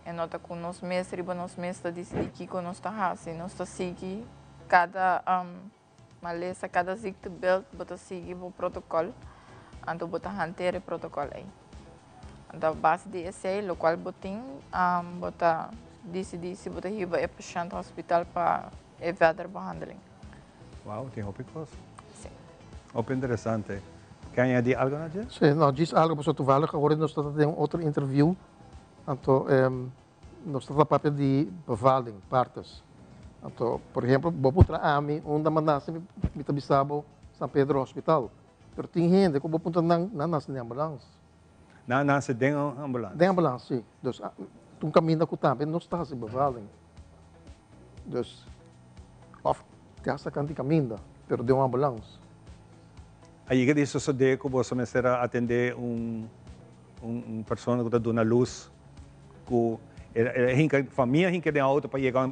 e no ta ku nos mes riba nos mes ta disidí kiko nos ta hasi. Nos ta sigui kada Malesa kada ziektebeeld bo ta sigui bo protocol, anto bo ta hanteer e protocol ei. Anto a base di esei locual bo tin bo ta dicidi si bo ta hiba e pashent hospital pa e verder behandeling. Wow, tin hopi cos. Si. Hopi interesante. Ke añadi algo na dje? Si, no, djis algo pasobra toevallig awor nos ta den un otro interview, anto Nos ta papia di bevalling, partus. Anto, por ehempel, bo puntra ami unda mi a nase, mi ta bisa bo San Pedro Hospital. Pero tin hende ku bo puntra nan, nan nase den ambulans. Nan a nase den ambulans? Den ambulans, si. Dus, ta un kaminda ku tambe nos ta hasi bevalling. Dus, òf te hasta kanti kaminda, pero den un ambulans. A yega di sosodé ku boso mester a atendé un Un persona ku ta duna lus ku e hinka famia hinka den auto pa yega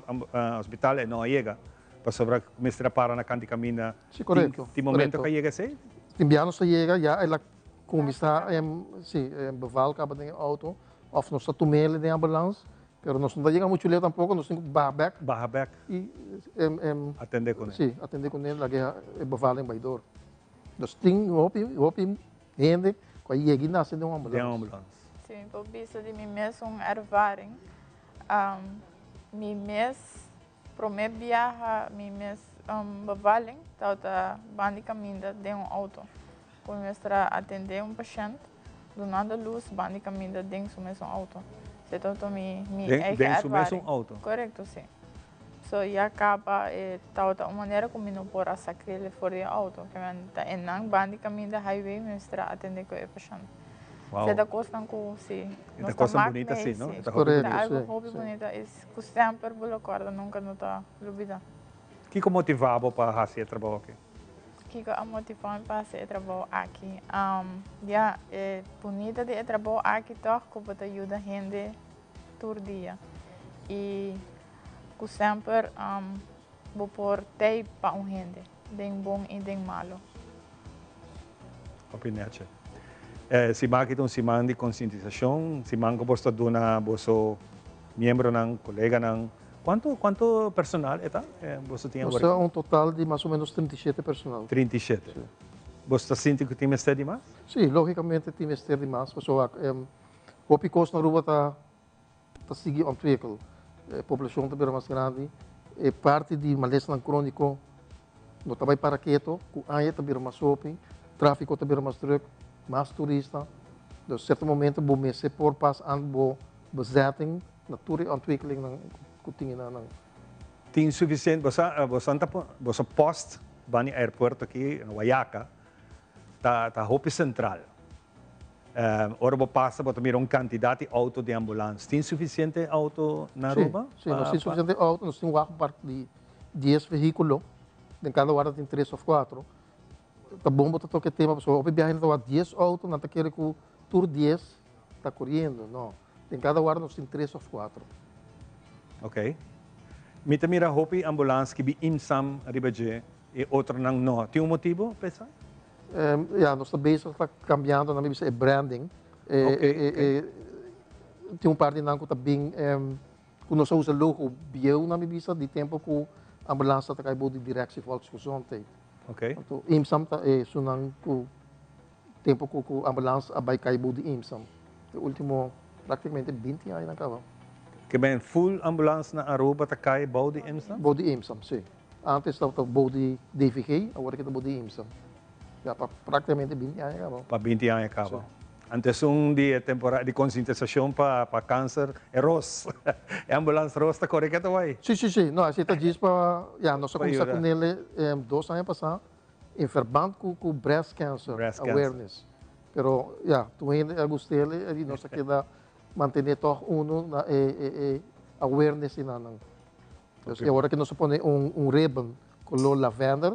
hospital e no a yega pasobra mester a para na kanti kaminda. Si korekto. Tin momento ku a yega esei? Tin bia nos ta yega ya el a kuminsá si beval kaba den e auto òf nos ta tum'el den ambulans pero nos no ta yega muchu leu tampoko nos tin ku baha bèk. Baha bèk. I atendé kuné. Si atendé kuné laga e bevalling bai dor. Nos tin hopi hopi Hende ku a yega i nase den un ambulans. Den un ambulans. Si mi por bisa di mi mes un ervaring, mi mes prome biaha mi mes bevalling tabata banda di kaminda den un auto ku mi mester a atende un pashent dunando lus banda di kaminda den su mesun auto. Esei tabata mi eigen ervaring. Den su mesun auto? Korekto, si. So ya caba e tabata un manera cu mi no por a saquele for di e auto. Ke men ta e nan ban di caminda highway mi mester a atende cu e pashent. Wow. Si e ta cosnan cu si E nos ta ta cosnan mak bunita mee si, no? si. E ta hopi Ta bunita. algo hopi bunita y cu semper bo lo corda nunca no ta lubida. Kico motiva bo pa haci e trabou aki? Kico a motiva mi pa haci e trabou aki? Ya, e bunita di e trabou aki toch cu bo ta yuda hende tur dia y cu semper bo por tey pa un hende den bon y den malo. Hopi nechi. E siman aki ta un siman di concientisacion, siman cu boso ta duna boso miembronan, coleganan. Cuanto cuanto personal e ta boso tin Nos ta un total di mas o menos 37 personal. 37. Si. Boso ta sinti cu tin mester di mas? Si, logicamente tin mester di mas, pasobra Hopi kos na Aruba ta ta sigui ontwikkel. E poblashon ta bira mas grandi, e parti di malesanan króniko no ta bai para keto, ku aña ta bira mas hopi, tráfiko ta bira mas drùk, mas turista. Dus sierto momento bo mester por pas an bo bezetting na tur e ontwikkelingnan ku tin enanan. Tin sufisiente, bo sa bo sa ta bo sa post bani airpuerto aki na Wayaca ta ta hopi sentral. Ora bo pasa bo ta mira un kantidat di outo di ambulans. Tin sufisiente outo na Aruba? Si, nos tin sufisiente outo. Nos tin wak park di dies vehíkulo. Den kada warda tin tres òf kuatro. Ta bon bo ta toka e tema pasobra hopi biahe nan ta wak dies outo, nan ta kere ku tur dies ta koriendo. No, den kada warda nos tin tres òf kuatro. Ok. Mi ta mira hopi ambulans ki bi IMSAM riba dje e otronan no. Tin un motibu pa esaki? Ya, nos ta bezig ta cambiando, nan mi bisa e branding. Tin un par di nan cu ta bin, cu nos a usa logo bieu, nan mi bisa, di tempo cu ambulance ta cay bou di Directie Volksgezondheid. Anto, IMSAM ta esunnan cu. Tempo ku ku ambulans a bai kai bou di IMSAM. E ultimo praktikamente binti añanan kaba. Ke men full ambulans na Aruba ta kai bou di IMSAM? Bou di IMSAM, si. Antes tabata bou di DVG, awor aki ta bou di IMSAM. Ya pa praktikamente binti aña kaba. Pa binti aña kaba. Si. Antes un di e temporada di konsientisashon pa pa kanser e ros. E ambulans ros ta kore keto bai? Si, si, si. No, esei ta djis pa, ya, nos a Pa kuminsá yuda. kunele dos aña pasá. In verband cu cu breast cancer Breast cancer. awareness. Pero ya, tur hende a gust'el y nos a keda mantene toch uno na e e e awareness di nan. Dus e ora cu nos a pone un un ribbon color lavender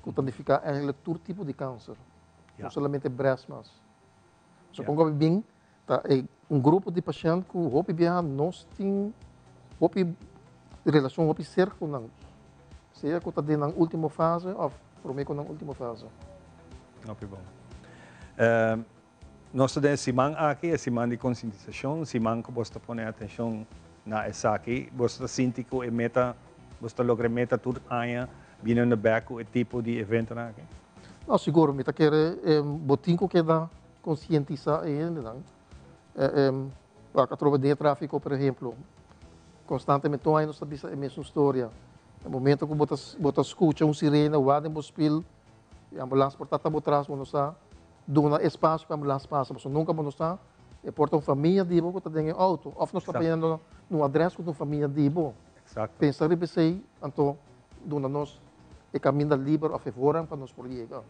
cu ta nifica eigenlijk tur tipo di cancer. No solamente breast mas. So con cu bin ta e un grupo di pashent cu hopi biaha nos tin hopi relacion hopi cerca cu nan. Sea cu ta den nan ultimo fase of prome cu nan ultimo fase. Hopi bon. Nos ta den e siman aki, e siman di concientisacion, siman cu bos ta pone atencion na esaki. Bos ta sinti cu e meta, bos ta logra e meta tur aña bini na bek cu e tipo di eventonan aki? No, sigur. Mi ta kere bo tin cu keda konsientisá e hendenan. Wak atrobe den e tráfiko, por ehemplo, konstantemente tur aña nos ta bisa e mesun storia. E momento ku bo ta bo ta skucha un sirena wak den bo spil, e ambulans por ta ta bo tras, bo no sa duna espasio pa e ambulans pasa, pasobra nunka bo no sa e por ta un famia di bo ku ta den e outo òf nos ta bayendo na un adrès ku ta un famia di bo. Pensa riba esei, anto duna nos e kaminda liber òf e voorrang pa nos por yega.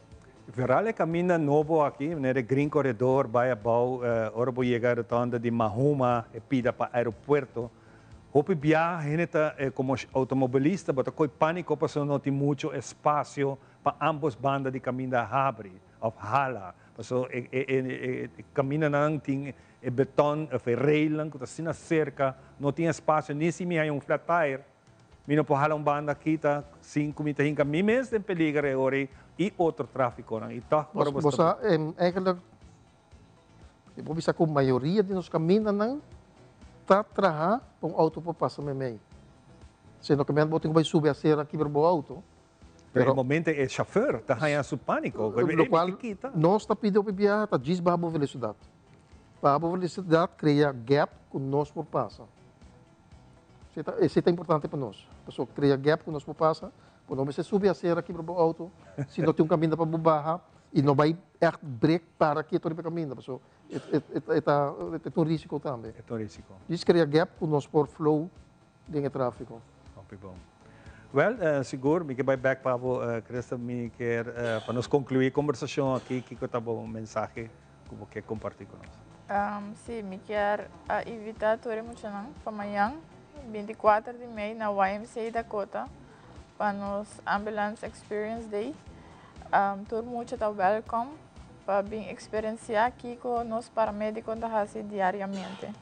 Veral e kaminda nobo aki, manera e Green Corredor bai abou, ora bo yega rotonda di Mahuma e pida pa aeropuerto, hopi biaha hende ta komo outomobilista bo ta koi pániko pasobra no tin mucho espasio pa ambos banda di kaminda habri òf hala, pasobra e kamindanan tin e beton òf e railnan ku ta asina serka, no tin espasio ni si mi haña un flat tire. Mi no por hala un banda kita sin ku mi ta hinka mi mes den peliger e ora ei i otro trafikonan. I tòg ora bo Bo sta. sa, eigenlijk, mi por bisa ku mayoria di nos kamindanan ta traha pa un outo por pasa meimei. Sino ke bo tin ku bai subi asera kibra bo outo. Pero e momento e chauffeur ta haña su pániko. Lokual nos ta pidi hopi biaha ta djis baha bo velosidat. Baha bo velosidat krea gap ku nos por pasa. Esei ta importante pa nos. Pasobra krea gap ku nos por pasa, bo no mester subi asera kibra bo outo si no tin un kaminda pa bo baha i no bai ègt brek para ketu riba e kaminda pasobra e ta un risiko tambe. E ta un risiko. Djis krea gap ku nos por flow den e tráfiko. Hopi bon. Wèl, sigur mi ke bai bèk pa bo, Christa. Mi kier pa nos konkluí e kombersashon aki, kiko ta bo mensahe ku bo ke kompartí ku nos? Sí, mi kier a invitá tur e muchanan pa mañan, 24 di mei, na YMCA Dakota pa nos Ambulance Experience Day. Tur mucha ta wèlkòm pa bin eksperensiá kiko nos paramédiko ta hasi diariamente.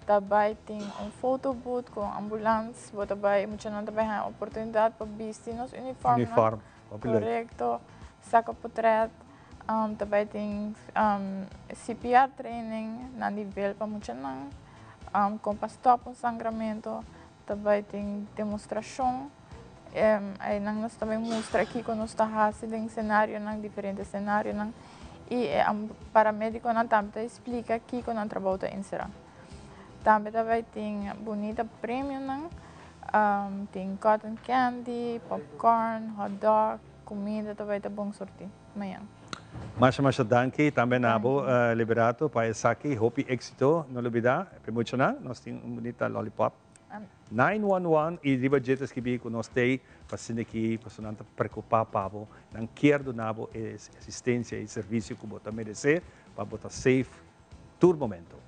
Ta bai tin un photo booth ku un ambulans, bo ta bai, muchanan ta bai haña oportunidat pa bisti nos uniformnan. Uniform, hopi leuk. Korekto, saka potret, ta bai tin CPR training na nivel pa muchanan, kon pa stòp un sangramento, ta bai tin demostrashon, einan nos ta bai mustra kiko nos ta hasi den senarionan, diferente senarionan i e paramedikonan tambe ta splika kiko nan trabou ta enserá. Tambe ta bai tin bunita premionan, tin cotton candy, popcorn, hot dog, kumida ta bai ta bon sortí mañan. Masha masha danki tambe na bo Liberato pa esaki, hopi éxito, no lubida p'e muchanan nos tin un bunita lollipop. 911 y riba dje ta skibi cu nos t'ey pa asina ki pasobra nan ta preocupa pa bo, nan kier duna bo e asistencia y servicio cu bo ta merece pa bo ta safe tur momento.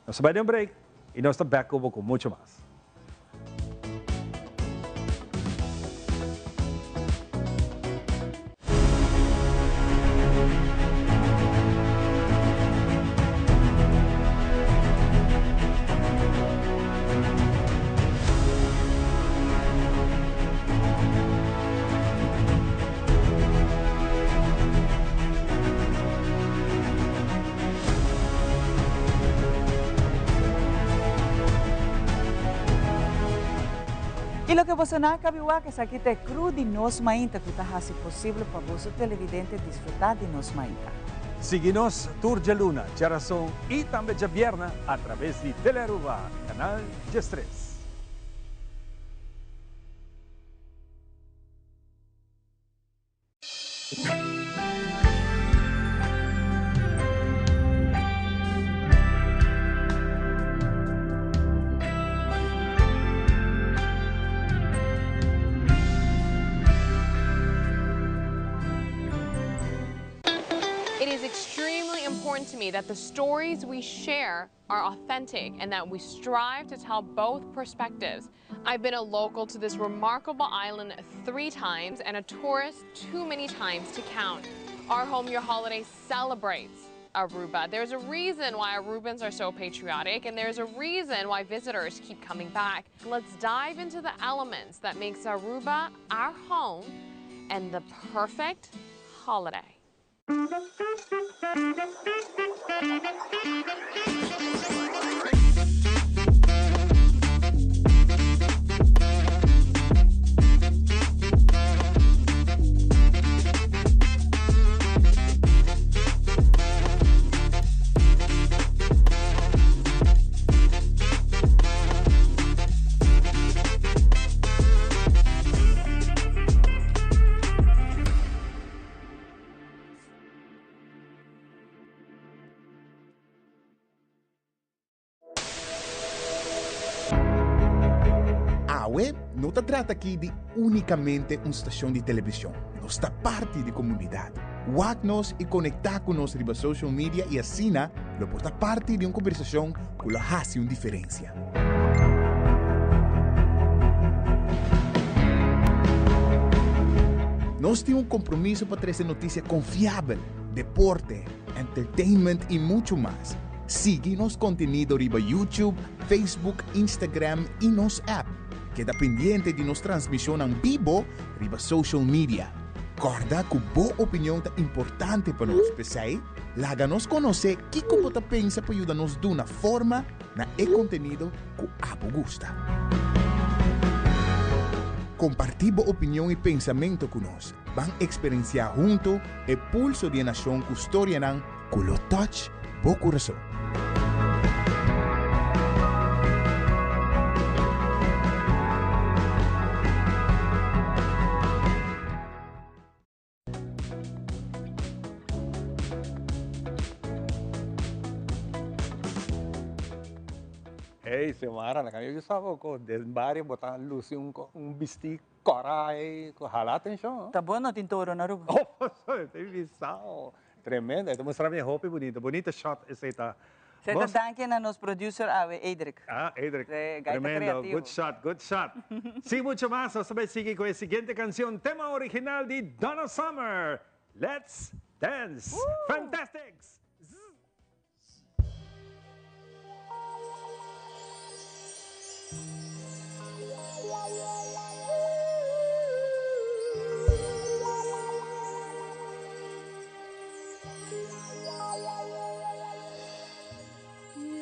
Nos ta bay den un break y nos ta back cu bo cu mucho mas. Y loke boso nan a cabi wak esaki ta e crew di Nos Mainta cu ta haci posible pa boso televidente disfruta di Nos Mainta. Sigui nos tur djaluna, djarason i tambe djabierna a traves di Telearuba, Canal 13. It is extremely important to me that the stories we share are authentic and that we strive to tell both perspectives. I've been a local to this remarkable island three times and a tourist too many times to count. Our Home Your Holiday celebrates Aruba. There's a reason why Arubans are so patriotic and there's a reason why visitors keep coming back. Let's dive into the elements that makes Aruba our home and the perfect holiday. Awe no ta trata aki di únikamente un stashon di televishon. Nos ta parti di komunidat. Wak nos i konektá ku nos riba social media i asina lo por ta parti di un kombersashon ku lo hasi un diferensia. Nos tin un kompromiso pa trese notisia konfiabel, deporte, entertainment i muchu mas. Sigui nos kontenido riba YouTube, Facebook, Instagram i nos app. Keda pendiente di nos transmishonnan bibo riba social media. Kòrda ku bo opinion ta importante pa nos, p'esei laga nos konosé kiko bo ta pensa pa yuda nos duna forma na e kontenido ku abo gusta. Kompartí bo opinion i pensamentu ku nos. Ban eksperensiá huntu e pulso di e nashon ku storianan ku lo touch bo kurason. Hey, Xiomara, na cambio yo sabo ko den barrio botan luci un un bisti cora ey cu hala atencion. Ta bon no tin toro na Aruba. Oh, te bisao. Tremendo, e ta mustra mi hopi bunito. Bunito shot esey ta. Esey ta danki na nos producer awe, Edric. Ah, Edric. Sí, gaita Tremendo. creativo. Good shot, good shot. Sin mucho mas, nos ta bay sigui cu e siguiente cancion, tema original di Donna Summer, Let's Dance. Fantastics!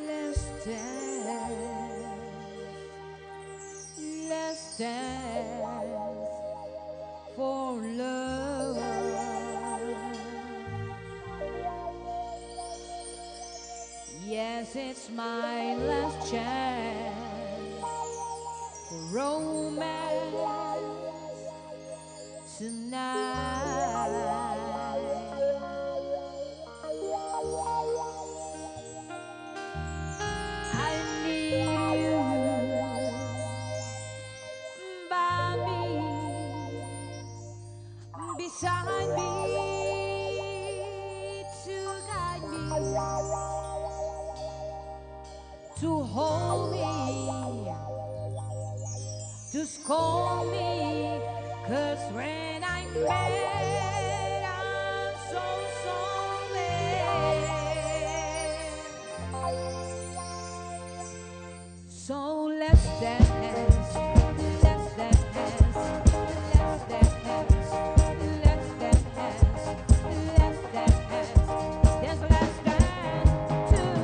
Let's dance, let's dance for love. Yes, it's my last chance for romance tonight. I need you by me, beside me to guide me, to hold me, to scold me. Cause when I'm mad, I'm so sorry. So let's dance, let's dance, let's dance, let's dance, let's dance, yes, let's dance tonight. Let's dance, let's dance for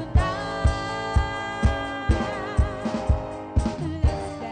love.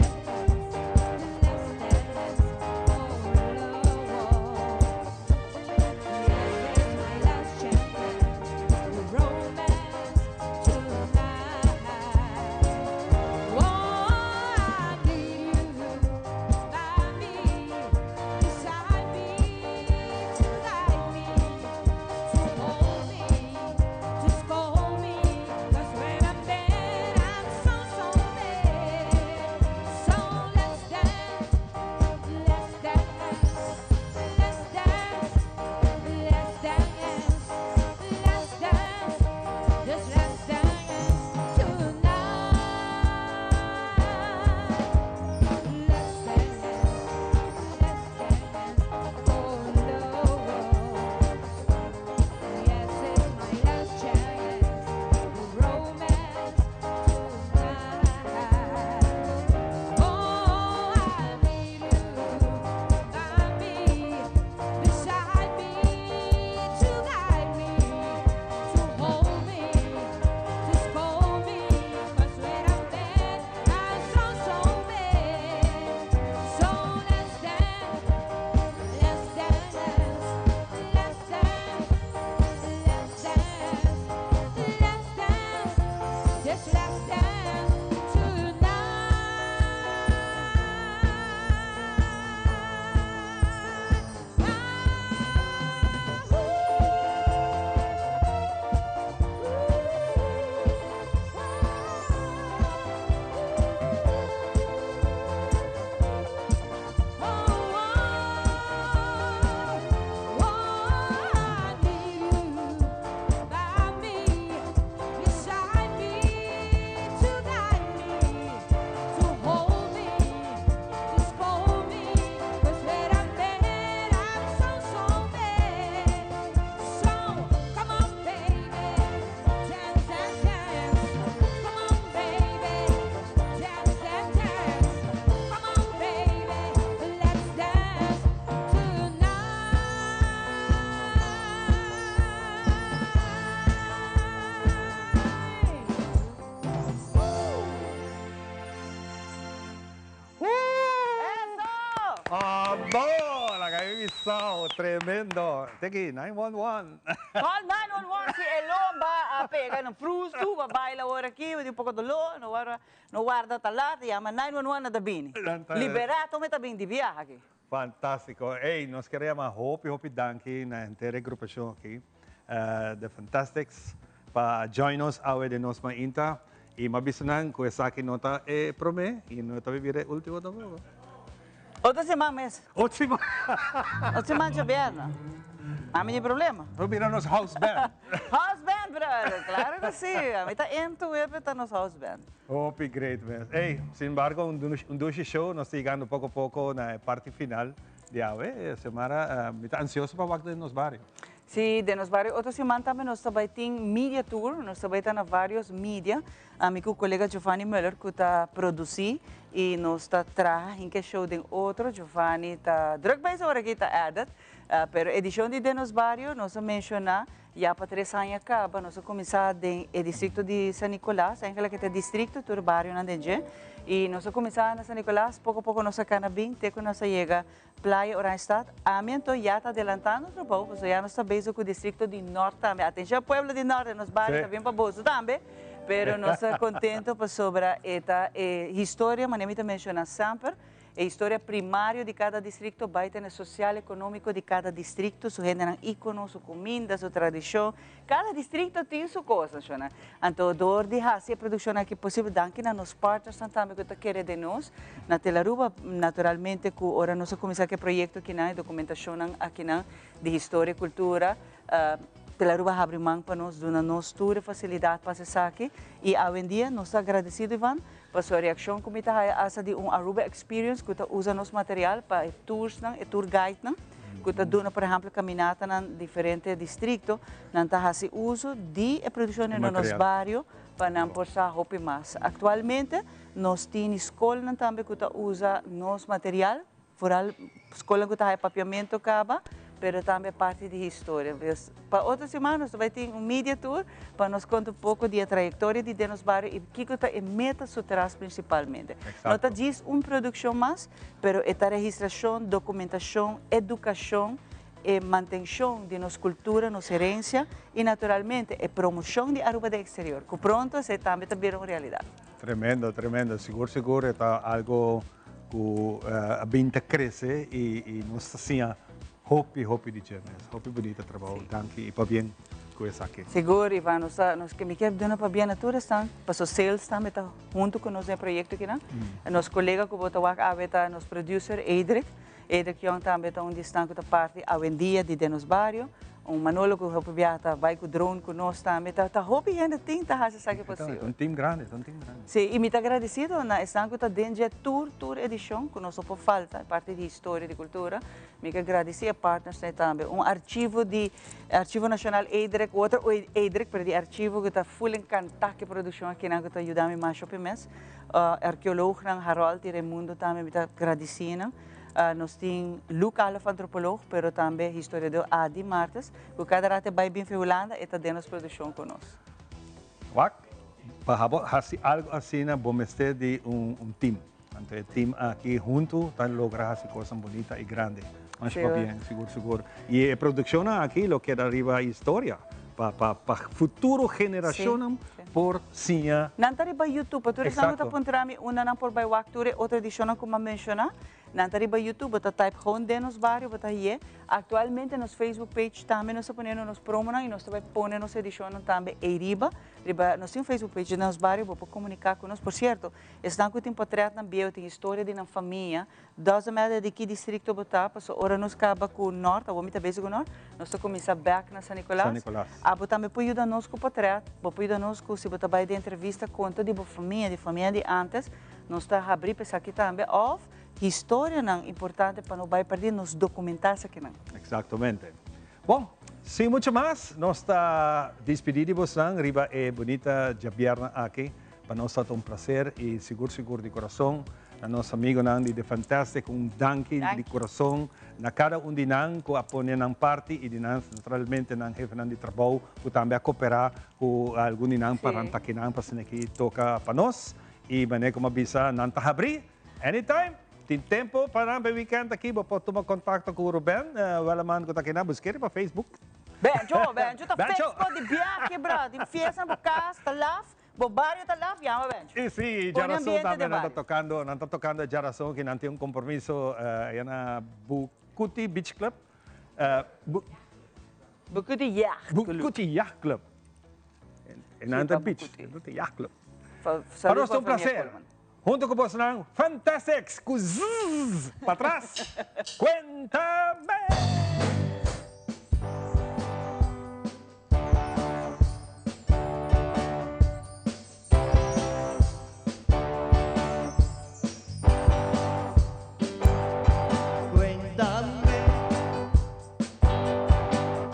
Wow, tremendo. Teki, 911. Call 911 si e lomba a pega na frustu, ba baila ora aki, di un poco dolor, no warda, no warda ta laat, yama 911 na ta bini. Liberato me ta bin di biaha aki. Fantástico. Ey, nos quiere yama hopi, hopi danki na henter e grupacion aki, The Fantastics, pa join nos awe den nos mainta. Y m'a bisa nan cu esaki no ta e prome y no ta bira e ultimo tampoco. Otro siman mes. Otro siman. Otro siman djabièrnè. Ami di problema. Lo bira nos house band. House band, brother. Claro cu si. Ami ta into it pa ta nos house band. Hopi great mes. Ey, sin embargo un dushi show. Nos ta yegando poco poco na e parti final di awe. Xiomara, mi ta ansioso pa wak den nos bario. Si, den nos bario. Otro siman tambe nos ta bai tin media tour. Nos ta bai ta na varios media. Ami ku kolega Giovanni Muller ku ta produsí i nos ta traha hinka e show den otro. Giovanni ta druk bezig ora aki ta edit. Pero edishon di Den Nos Bario nos a menshoná ya pa tres aña kaba. Nos a kuminsá den e distrikto di San Nicolas, eigenlijk e ta distrikto tur barionan den dje. I nos a kuminsá na San Nicolas, poko poko nos a kana bin te ku nos a yega Playa Oranjestad, ami anto ya ta adelantando trabou, pasobra ya nos ta bezig ku distrikto di Nort tambe. Atenshon pueblo di Nort, nos bario ta bien pa boso tambe, pero nos ta kontento pasobra e ta e historia, manera mi ta menshoná semper, e historia primario di kada distrikto bai ta na e sosial ekonómiko di kada distrikto, su hendenan íkono, su kuminda, su tradishon. Kada distrikto tin su kos, nashonal. Anto dor di hasi e produkshon aki posibel, danki na nos partnersnan tambe ku ta kere den nos. Na Telaruba, naturalmente ku ora nos a kuminsá ku e proyekto akinan, e dokumentashonnan akinan di historia i kultura, Telaruba a habri man pa nos, duna nos tur e fasilidat pa hasi esaki. I awendia nos ta agradesido, Ivan, pasobra e reakshon ku mi ta haya asta di un Aruba Experience ku ta usa nos material pa e toursnan, e tour guidenan. Ku ta duna por ehèmpel kaminatanan diferente distrikto, nan ta hasi uso di e produkshon den nos bario pa nan por sa hopi mas. Aktualmente nos tini skolnan tambe ku ta usa nos material, foral skolnan ku ta haya papiamentu kaba, pero tambe parti di historia. Pa otro siman nos ta bai tin un media tour pa nos konta un poko di e trayektoria di den nos bario i kiko ta e meta su tras prinsipalmente. No ta djis un produkshon mas, pero e ta registrashon, dokumentashon, edukashon, e mantenshon di nos kultura, nos herensia i naturalmente e promoshon di Aruba den eksterior, ku pronto esei tambe ta bira un realidat. Tremendo, tremendo. Sigur sigur e ta algo ku a bin ta krese i nos ta siña Hopi hopi di dje mes. Hopi bunita trabou. Danki y pabien cu esaki. Sigur Ivan, nos ta nos mi kier duna pabien na tur esnan, paso sales tambe ta hunto cu nos den e proyecto akinan. Nos colega cu bo ta wak awe ta nos producer Edric. Edric Young tambe ta un di esnan cu ta parti awendia di Den Nos Bario. Un Manolo cu hopi biaha ta bay cu drone cu nos tambe. Ta ta hopi hende tin ta haci esaki posibel. Ta un team grandi, ta un team grandi. Sí, y mi ta agradecido na esnan cu ta den dje tur tur edicion cu nos no por falta, e parti di historia, di cultura. Mi ke gradisí e partnersnan tambe. Un archivo di Archivo Nashonal Edrek, otro Edrek, pero di archivo ku ta full enkantá ku e produkshon akinan ku ta yuda mi masha hopi mes. Arkeolognan Harold i Raimundo tambe mi ta gradisí nan. Nos tin Luc Alef antropolog, pero tambe historiador Adi Martes, ku kada rato e bai bin fi Hulanda e ta den nos produkshon ku nos. Wak, pa bo hasi algu asina bo mester di un team. Anto e team aki huntu ta logra hasi kosnan bunita i grandi. Masha pabien, sigur sigur. I e produkshonnan aki lo keda riba historia pa pa pa futuro generashonnan por siña. Nan ta riba YouTube, pa tur esnan ku ta puntra mi unda nan por bai wak tur e otro edishonnan ku mi a menshoná, nan ta riba YouTube, bo ta type gewoon Den Nos Bario, bo ta haye. Aktualmente nos Facebook page tambe nos ta poniendo nos promonan i nos ta bai pone nos edishonnan tambe ei riba. Riba nos tin un Facebook page Den Nos Bario, bo por komuniká ku nos. Por sierto, Esnan ku tin potretnan bieu tin historia di nan famia, doesn't matter di ki distrikto bo ta, pasobra ora nos kaba ku Nort, awor mi ta bezig ku Nort, nos ta kuminsá bèk na San Nicolas. San Nicolas. Abo tambe por yuda nos ku potret, bo por yuda nos ku si bo ta bai den entrevista konta di bo famia, di famia di antes, nos ta habrí pa esaki tambe, òf historianan importante pa no bai pèrdí, nos dokumentá esakinan. Eksaktamente. Bon, sin mucho mas, nos ta dispidí di bosnan riba e bunita djabièrnè aki. Pa nos ta un placer y sigur sigur di corazon na nos amigonan di The Fantastic un danki di corazon na cada un di nan cu a pone nan parti y di nan naturalmente nan hefenan di trabou cu tambe a coopera cu algun di nan pa ranta akinan pa asina aki toca pa nos y manera como a bisa nan ta habri anytime. Tin tempo pa nan pa e weekend aki, bo por tuma contacto cu Ruben Welleman cu ta aki nan. Busque riba Facebook. Bencho, Bencho ta fix bo di biahe bro. Tin fiesta na bo cas, ta laf, bo bario ta laf, yama Bencho. Y si, Pone djarason ambiente tambe den nan ta bario. tocando, nan ta tocando djarason ki nan tin un compromiso aya na Bucuti Beach Club. Bucuti Yacht Club. Bucuti Yacht Club. E nan ta beach, e ta yacht club. Pa Pa nos ta un placer. Hunto cu bosnan Fantastics cu zzz patras. Cuéntame! Cuéntame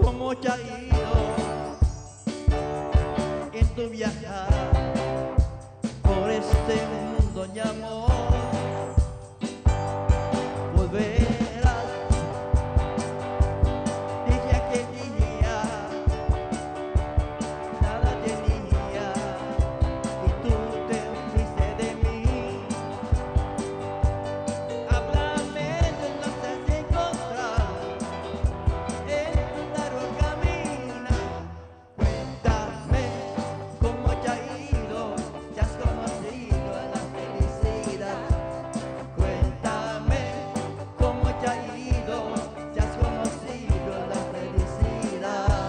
cómo te ha ido en tu viajar por este mundo, mi amor. Volverás desde aquel día, nada tenía y tú te fuiste de mí. Háblame de lo que has encontrado en tu largo camino. Cuéntame cómo te ha ido, si has conocido la felicidad. Cuéntame cómo te ha ido, si has conocido la felicidad.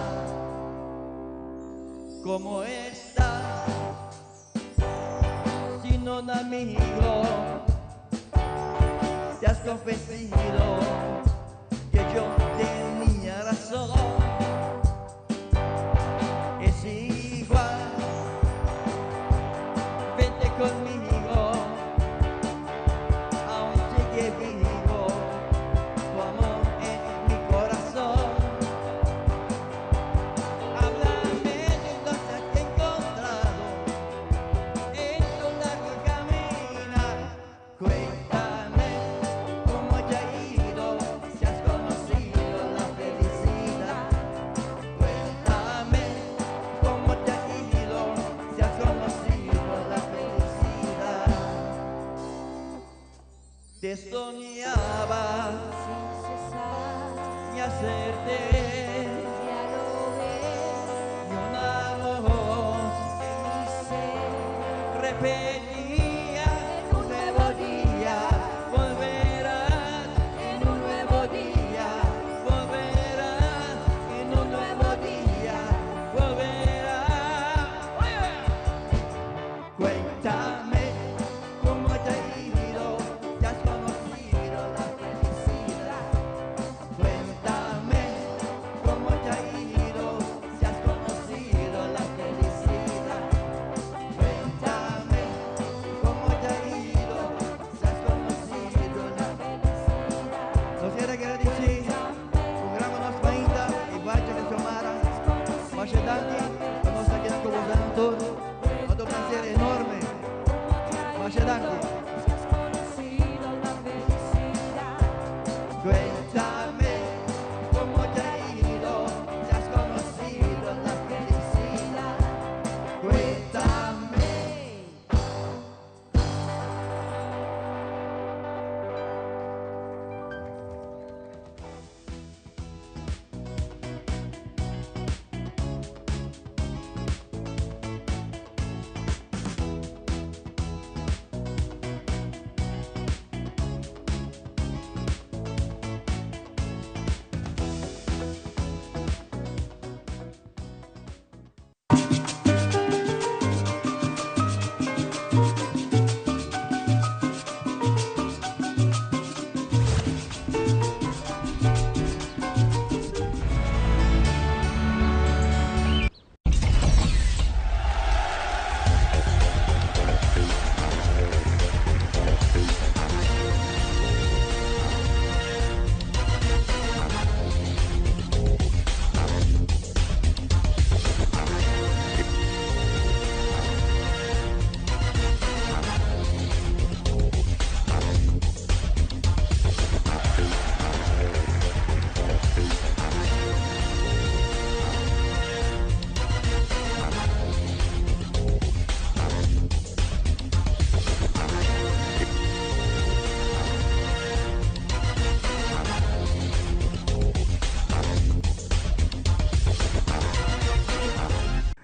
¿Cómo estás? Sin un amigo, te has confesado que yo tenía razón. Es igual, vete conmigo, aún sigue vivo tu amor en mi corazón. Háblame de lo que has encontrado en tu largo caminar. Cuéntame cómo te ha ido, si has conocido la felicidad. Cuéntame cómo te ha ido, si has conocido la felicidad. Te soñaba y hacerte y una voz repetía en un nuevo día volverás, en un nuevo día volverás, en un nuevo día volverás. Cuéntame cómo te ha ido, te has conocido la felicidad. Cuéntame cómo te ha ido, si has conocido la felicidad. Cuéntame cómo te ha ido, si has conocido la felicidad. Nos quiere agradecer programa Nos Painta y Bacha de Xiomara. Masha danki, nos aquí en Cobozán todo. Otro placer enorme. Masha danki. Cuéntame cómo te ha ido, si has conocido la felicidad. Cuéntame.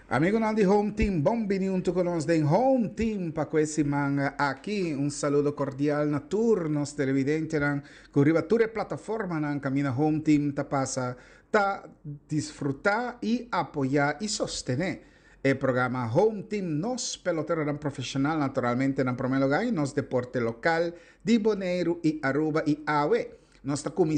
Amigonan di Home Team, bon bini hunto cu nos den Home Team pa e siman aki. Un saludo cordial na tur nos televidentenan, cu riba tur e plataformanan caminda Home Team ta pasa, ta disfruta y apoya y sostene e programa Home Team, nos peloteronan profesional naturalmente na prome lugar y nos deporte local di Boneiro y Aruba y awe. Nos ta.